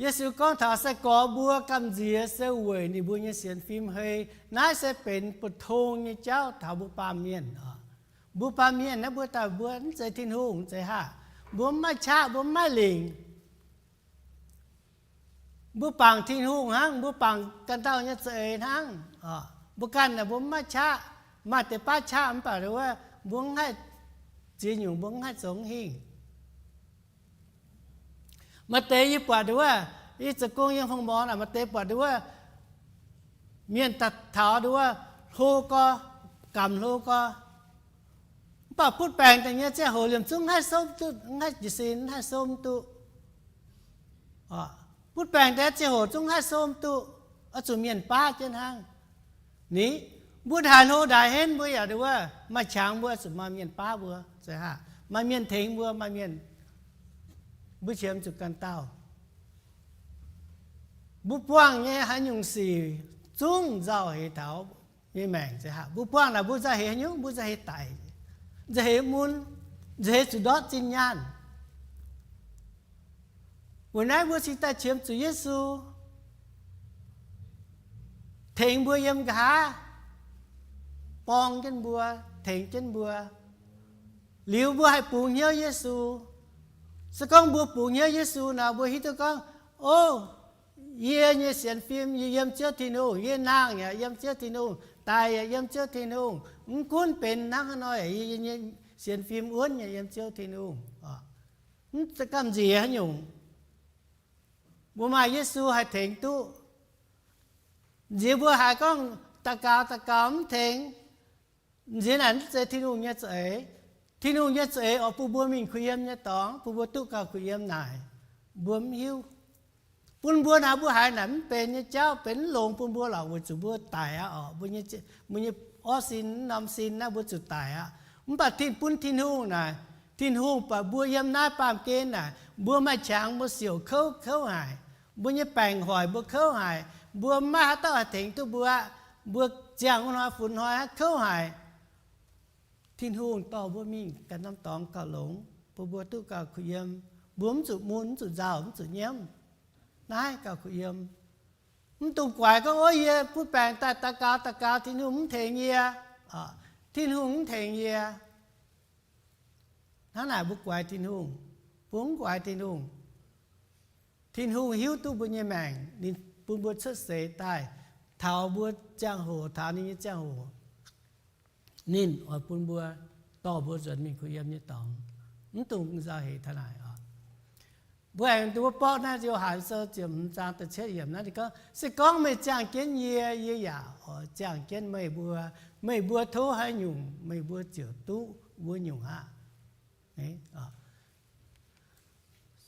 Yesu gorngv taux sai-gorx mbuo gamh nziex se weic ninh mbuo nyei sienx fim hei. Naaiv se benx bu tong nyei jauv taux mbuo baamh mienh oc. Mbuo baamh mienh naaiv mbuo daaih mbuo mv zeiz Tin-Hungh, mv zeiz haav. Mbuo mv maaih qaqv, mbuo mv maaih lingc. Mbuo bangc Tin-Hungh hnangv, mbuo bangc ganh dauh nyei za'eix hnangv. Mbuo ganh naaic mbuo mv maaih qaqv, maaih deix baav qaqv mv baac wuov mbuo mv haih ziex nyungc, mbuo mv haih zoux hingh. Maaih deix yie buatc wuov, yie zoux gong yiem hong morn naaic, maaih deix buatc wuov, mienh taux wuov hlo gorx, gamh hlo gorx, mv baac butv baengc daaih nyei ziangh hoc liemh zungv mv haih sopv duqv, mv haih jiez sin, mv haih sopv duqv. Butv baengc daaih ziangh hoc zungv mv haih sopv duqv, oix zuqc mienh baav jienv hnangv. Ni, mbuo haaix hlo ndaix henv mbuo yaac wuov, maaih qangx mbuo oix zuqc maaih mienh baav mbuo, maaih mienh tengx mbuo, maaih mienh, mbuo qiemx zuqc ganh dauh. Mbuo buangh nyei haaix nyungc sic zungv nzauh heix taux nyei maengc. Mbuo buangh naaic mbuo nzauh heix haaix nyungc? Mbuo nzauh heix daic, nzauh heix mun, nzauh heix zuqc ndortv zinh nyaanh. Weic naaiv mbuo cingx daaih qiemx zuqc Yesu tengx mbuo yiem nqa'haav, borng jienv mbuo, tengx jienv mbuo. Liuz mbuo haih bungx hnyouv Yesu. Se gorngv mbuo bungx hnyouv Yesu nor, mbuo hiuv duqv gorngv, o, yie nyei sienx fim yie yiem Ziouv Tin-Hungh, yie nangh yaac yiem Ziouv Tin-Hungh, daic yaac yiem Ziouv Tin-Hungh. Mv gunv benx hnangv haaix nor, yie nyei sienx fim wuonv nyei yiem Ziouv Tin-Hungh. Mv gamh nziex haaix nyungc, mbuo maaih Yesu haih tengx duqv. Nziex mbuo haiz gorngv daux gaux daux gaux mv tengx, nziex naaic mv zeiz Tin-Hungh nyei za'eix. Tin-Hungh nyei za'eix oix bun mbuo mingh kuh yiem nyei dorngx, bun mbuo duqv gauh kuh yiem naaic, mbuo mv hiuv. Bun mbuo naaic mbuo haiz naaic mv benx nyei jauv, benx mv longx bun mbuo lorqc, weic zuqc mbuo daic aqv oc. Mbuo nyei orv sin, norm sin naaiv mbuo zuqc daic aqv. Mv baac Tin, bun Tin-Hungh naaic, Tin-Hungh buatc mbuo yiem naaiv baamh gen naaic, mbuo maaih qangx mbuo siouc kouv, kouv haic. Mbuo nyei baengc hoic mbuo kouv haic. Mbuo mv maaih haaix dauh haih tengx duqv mbuo aqv. Mbuo ziangh wuov hnoi funx hnoi aqv, kouv haic. Tin-Hungh dorh mbuo mingh ganh norm dorngx gauh longx, bun mbuo duqv gauh kuh yiem. Mbuo mv zuqc mun, mv zuqc nzauh, mv zuqc nyiemv. Naaiv gauh kuh yiem. Mv dungx guaix gorngv, o, yie butv baengc daaih daux gaux daux gaux, Tin-Hungh mv tengx yie. Tin-Hungh mv tengx yie. Hnangv naaic mbuo guaix Tin-Hungh, mbuo mv guaix Tin-Hungh. Tin-Hungh hiuv duqv mbuo nyei maengc, ninh bun mbuo cuotv seix daaih taux mbuo ziangh hoc, taux ninh nyei ziangh hoc, ninh oix bun mbuo, dorh mbuo nzuonx mingh kuh yiem nyei dorngx. Mv dungx nzauh heix taux naaic oc. Mbuo aengx duqv mbuo borqv naaiv Yo^han Sou ziepc hmz zaang da'cietv yiemc naaiv, ninh gorngv, se gorngv meih ziangh jienv yie, yie yaac oix ziangh jienv meih mbuo. Meih mbuo tov haaix nyungc, meih mbuo ziouc duqv wuov nyungc aqv.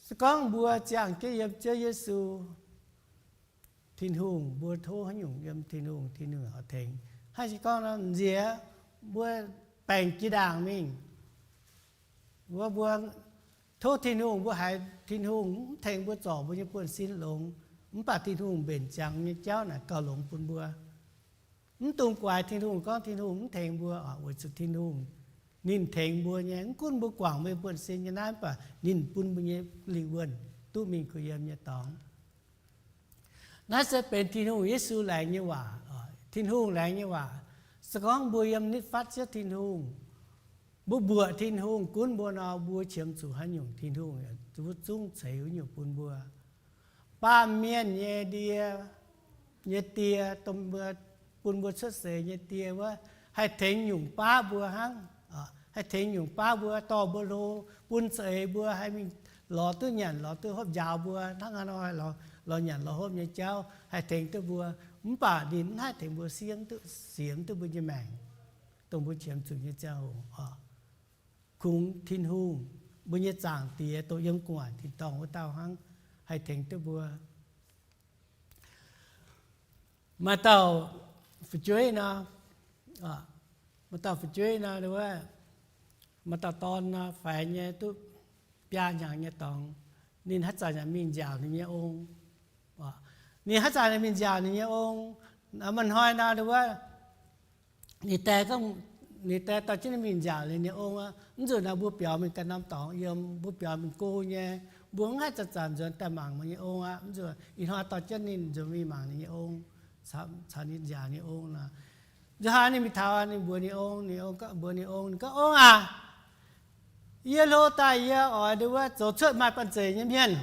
Se gorngv mbuo ziangh jienv yiem Ziouv Yesu, Tin-Hungh, mbuo tov haaix nyungc yiem Tin-Hungh, Tin-Hungh oix tengx. Hnangv se gorngv nor nziex mbuo baengc jiex ndaangc mingh, mbuo, mbuo tov Tin-Hungh, mbuo haiz Tin-Hungh mv tengx mbuo zorc mbuo nyei buonv-sin longx, mv baac Tin-Hungh mbenc ziangx nyei jauv naaic gauh longx bun mbuo. Mv dungx guaix Tin-Hungh gorngv Tin-Hungh mv tengx mbuo oc, weic zuqc Tin-Hungh ninh tengx mbuo nyei. Mv gunv mbuo guangc mbuo nyei buonv-sin nyei naaiv, mv baac ninh bun mbuo nyei lingh wuonh duqv mingh kuh yiem nyei dorngx. Naaiv se benx Tin-Hungh, Yesu laengz nyei waac. Tin-Hungh laengz nyei waac, se gorngv mbuo yiem nitv fatv Ziouv Tin-Hungh, mbuo mbuoqc Tin-Hungh gunv mbuo nor, mbuo qiemx zuqc haaix nyungc Tin-Hungh mbuo zungv ceix wuov nyungc bun mbuo. Baamh mienh nyei ndie, nyei die, dongh mbuo, bun mbuo cuotv seix nyei die wuov, haih tengx nyungc baav mbuo hnangv. Haih tengx nyungc baav mbuo, dorh mbuo hlo, bun za'eix mbuo haih mingh lorz duqv nyanc, lorz duqv hopv, njaaux mbuo hnangv haaix nor lorz nyanc lorz hopv nyei jauv haih tengx duqv mbuo. Mv baac ninh mv haih tengx mbuo siemv duqv, siemv duqv mbuo nyei maengc, dongh mbuo qiemx zuqc nyei ziangh hoc oc. Kungx Tin-Hungh, mbuo nyei Zaangc Diex, dongh yiem gu'nguaaic tin-dorngh wuov dauh hnangv haih tengx duqv mbuo. Maaih dauh fu'jueiv nor, maaih dauh fu'jueiv nor, maaih dauh dorn nor, faix nyei duqv biaa hnyangx nyei dorngx. Ninh haaix zanc yaac mingh nziaauc ninh nyei ong. Ninh haaix zanc yaac mingh nziaauc ninh nyei ong. Maaih hnoi nor, ninh wuov, ninh die, ninh die dorh jienv ninh mingh nziaauc ninh nyei ong aqv. Mv nzunc nor mbuo biaux mingh ganh norm dorngx yiem, mbuo biaux mingh go nyei. Mbuo mv haih zanc-zanc nzuonx daaih mangc meih nyei ong aqv. Mv nzunc ih hnoi dorh jienv ninh nzuonx mingh mangc ninh nyei ong, caux ninh nziaauc ninh ong nor. Nzunc haaix ninh mingh taux, ninh mbuox ninh ong, ninh ong gorngv, mbuox ninh ong, ninh gorngv, Ong aac, yie hlo daaih yie oix nduov zoux cuotv maaih banh zeic nyei mienh.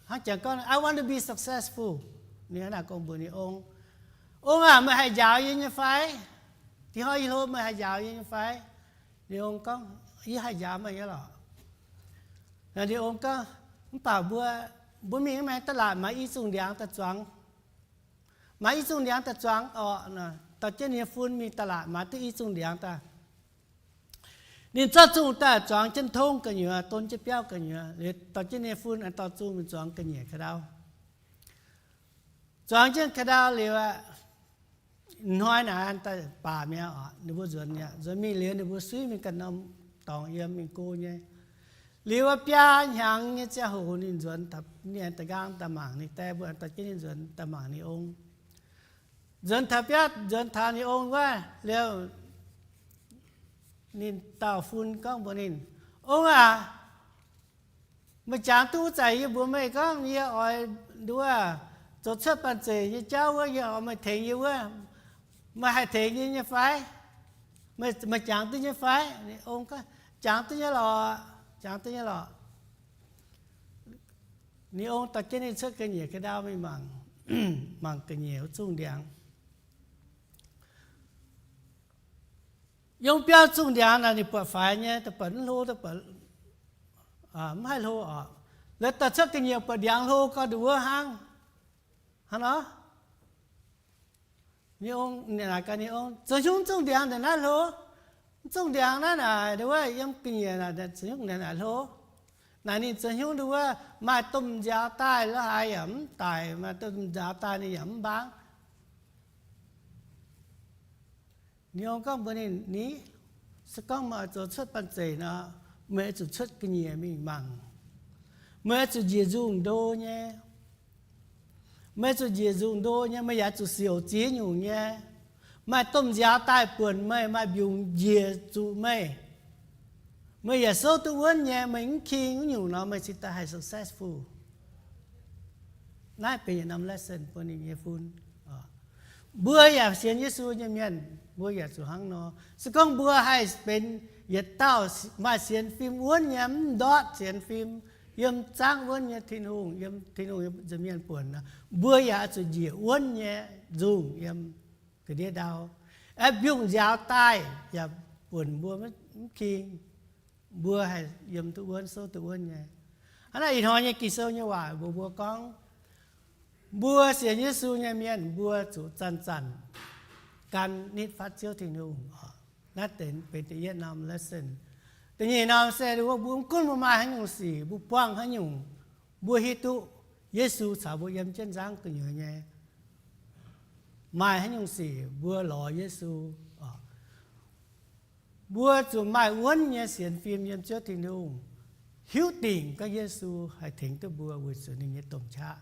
Hnangv jangx gorngv, I want to be successful. Ninh hnangv naaic gorngv mbuox ninh ong, Ong aac, meih haih njaaux yie nyei fai? Dinh hnoi yie hlo meih haih njaaux yie nyei fai? Ninh ong gorngv, Yie haih njaaux meih nyei lorqc. Naaic ninh ong gorngv, Mv baac mbuo, mbuo mingh mv maaih da'laatc maaiz i zungh ndiangx daaih zuangx. Maaiz i zungh ndiangx daaih zuangx orqc. Dorh jienv ninh nyei fun mingh da'laatc maaiz duqv i zungh ndiangx daaih. Ninh zorqv zungh daaih zuangx jienv tongv gu'nyuoz, don jienv biauv gu'nyuoz, liuz dorh jienv ninh nyei fun aengx dorh zungh mingh zuangx ga'nyiec ka'ndau. Zuangx jienv ka'ndau liuz aqv, hnoi naaic daaih baac mi'aqv oc, ninh mbuo nzuonx mi'aqv. Nzuonx mingh liuz ninh mbuo suiv mingh ganh norm dorngx yiem mingh go nyei. Liuz wuov biaa hnyangx nyei ziangh hoc ninh nzuonx, ninh aengx da'nqaang daaih mangc ninh die mbuo, dorh jienv ninh nzuonx daaih mangc ninh ong. Nzuonx taux biauv, nzuonx taux ninh ong wuov liuz, ninh dauh fun gorngv mbuox ninh, Ong aac, meih jangx duqv wuov zanc yie mbuox meih gorngv yie oix nduov zoux cuotv banh zeic nyei jauv wuov, yie oix meih tengx yie wuov, meih haih tengx yie nyei fai? Meih jangx duqv nyei fai? Ong gorngv, Jangx duqv nyei lorqc, jangx duqv nyei lorqc. Ninh ong dorh jienv ninh cuotv ga'nyiec ga'ndau mingh mangc, mangc ga'nyiec wuov zungh ndiangx. Yiem biauv zungh ndiangx naaic ninh buatc faix nyei, buatc mv hlo, buatc mv haih hlo oc. La'dauh cuotv ga'nyiec buatc ndiangx hlo gau nduqc wuov hnangv. Hnangv nor, ninh ong, ninh naaic gaax ninh ong, Zoux hnyungv zungh ndiangx naaic naaiv hlo? Zungh ndiangx naaiv naaic nduqc wuov yiem ga'nyiec naaic zoux hnyungv naaic naaic hlo? Naaic ninh zoux hnyungv nduqc wuov maaih domh nziaaux daaih la'haaix yaac mv daic, maaih domh nziaaux daaih ninh yaac mv mbaang. Ninh ong gorngv mbuox ninh, Ni, se gorngv meih oix zoux cuotv banh zeic nor, meih oix zuqc cuotv ga'nyiec mingh mangc. Meih oix zuqc njiec nzungh ndo nyei. Meih oix zuqc njiec nzungh ndo nyei, meih yaac zuqc siouc ziex nyungc nyei. Maaih domh nziaaux daaih buonc meih, maaih mbiungc njiec zuqc meih. Meih yaac souv duqv wuonv nyei, meih mv king wuov nyungc nor, meih cingx daaih haih successful. Naaiv benx yietc norm lesson bun ninh nyei fun. Mbuo yaac sienx Yesu nyei mienh, mbuo yaac zuqc hnangv nor. Se gorngv mbuo haih benx yietc dauh maaih sienx fim wuonv nyei, mv ndortv sienx fim, yiem zangv wuonv nyei Tin-Hungh, yiem Tin-Hungh nza'hmien buonc nor, mbuo yaac oix zuqc njiec wuonv nyei nzungh yiem ga'ndiev ndau. Aeqv, mbiungc nziaaux daaih yaac buonc mbuo mv king, mbuo haih yiem duqv wuonv, souv duqv wuonv nyei. Hnangv naaic ih hnoi nyei Ging-Sou nyei waac mbuox mbuo gorngv, mbuo sienx Yesu nyei mienh mbuo zuqc zanc-zanc gan nitv fatv Ziouv Tin-Hungh. Naaiv deix benx da'yietv norm lesson. Da'nyeic norm se mbuo, mbuo mv gunv mbuo maaih haaix nyungc sic, mbuo buangh haaix nyungc, mbuo hiuv duqv Yesu caux mbuo yiem jienv nzangv gu'nyuoz nyei. Maaih haaix nyungc sic mbuo lorz Yesu. Mbuo zuqc maaih wuonv nyei sienx fim yiem Ziouv Tin-Hungh, hiuv dingc gorngv Yesu haih tengx duqv mbuo weic zuqc ninh nyei domh qaqv.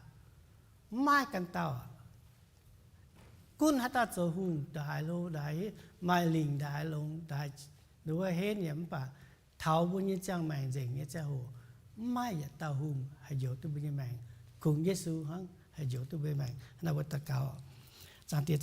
Mv maaih ganh dauh aqv. Gunv haaix dauh zoux hungh ndongc haaix hlo, ndongc haaix maaih lingc, ndongc haaix longx, ndongc haaix nduov henv yaac mv baac, taux mbuo nyei ziangh maengc nzengc nyei ziangh hoc, mv maaih yietc dauh hungh haih njoux duqv mbuo nyei maengc. Kungx Yesu hnangv haih njoux duqv mbuo nyei maengc. Naaiv mbuo daux gaux. Zaangc Diex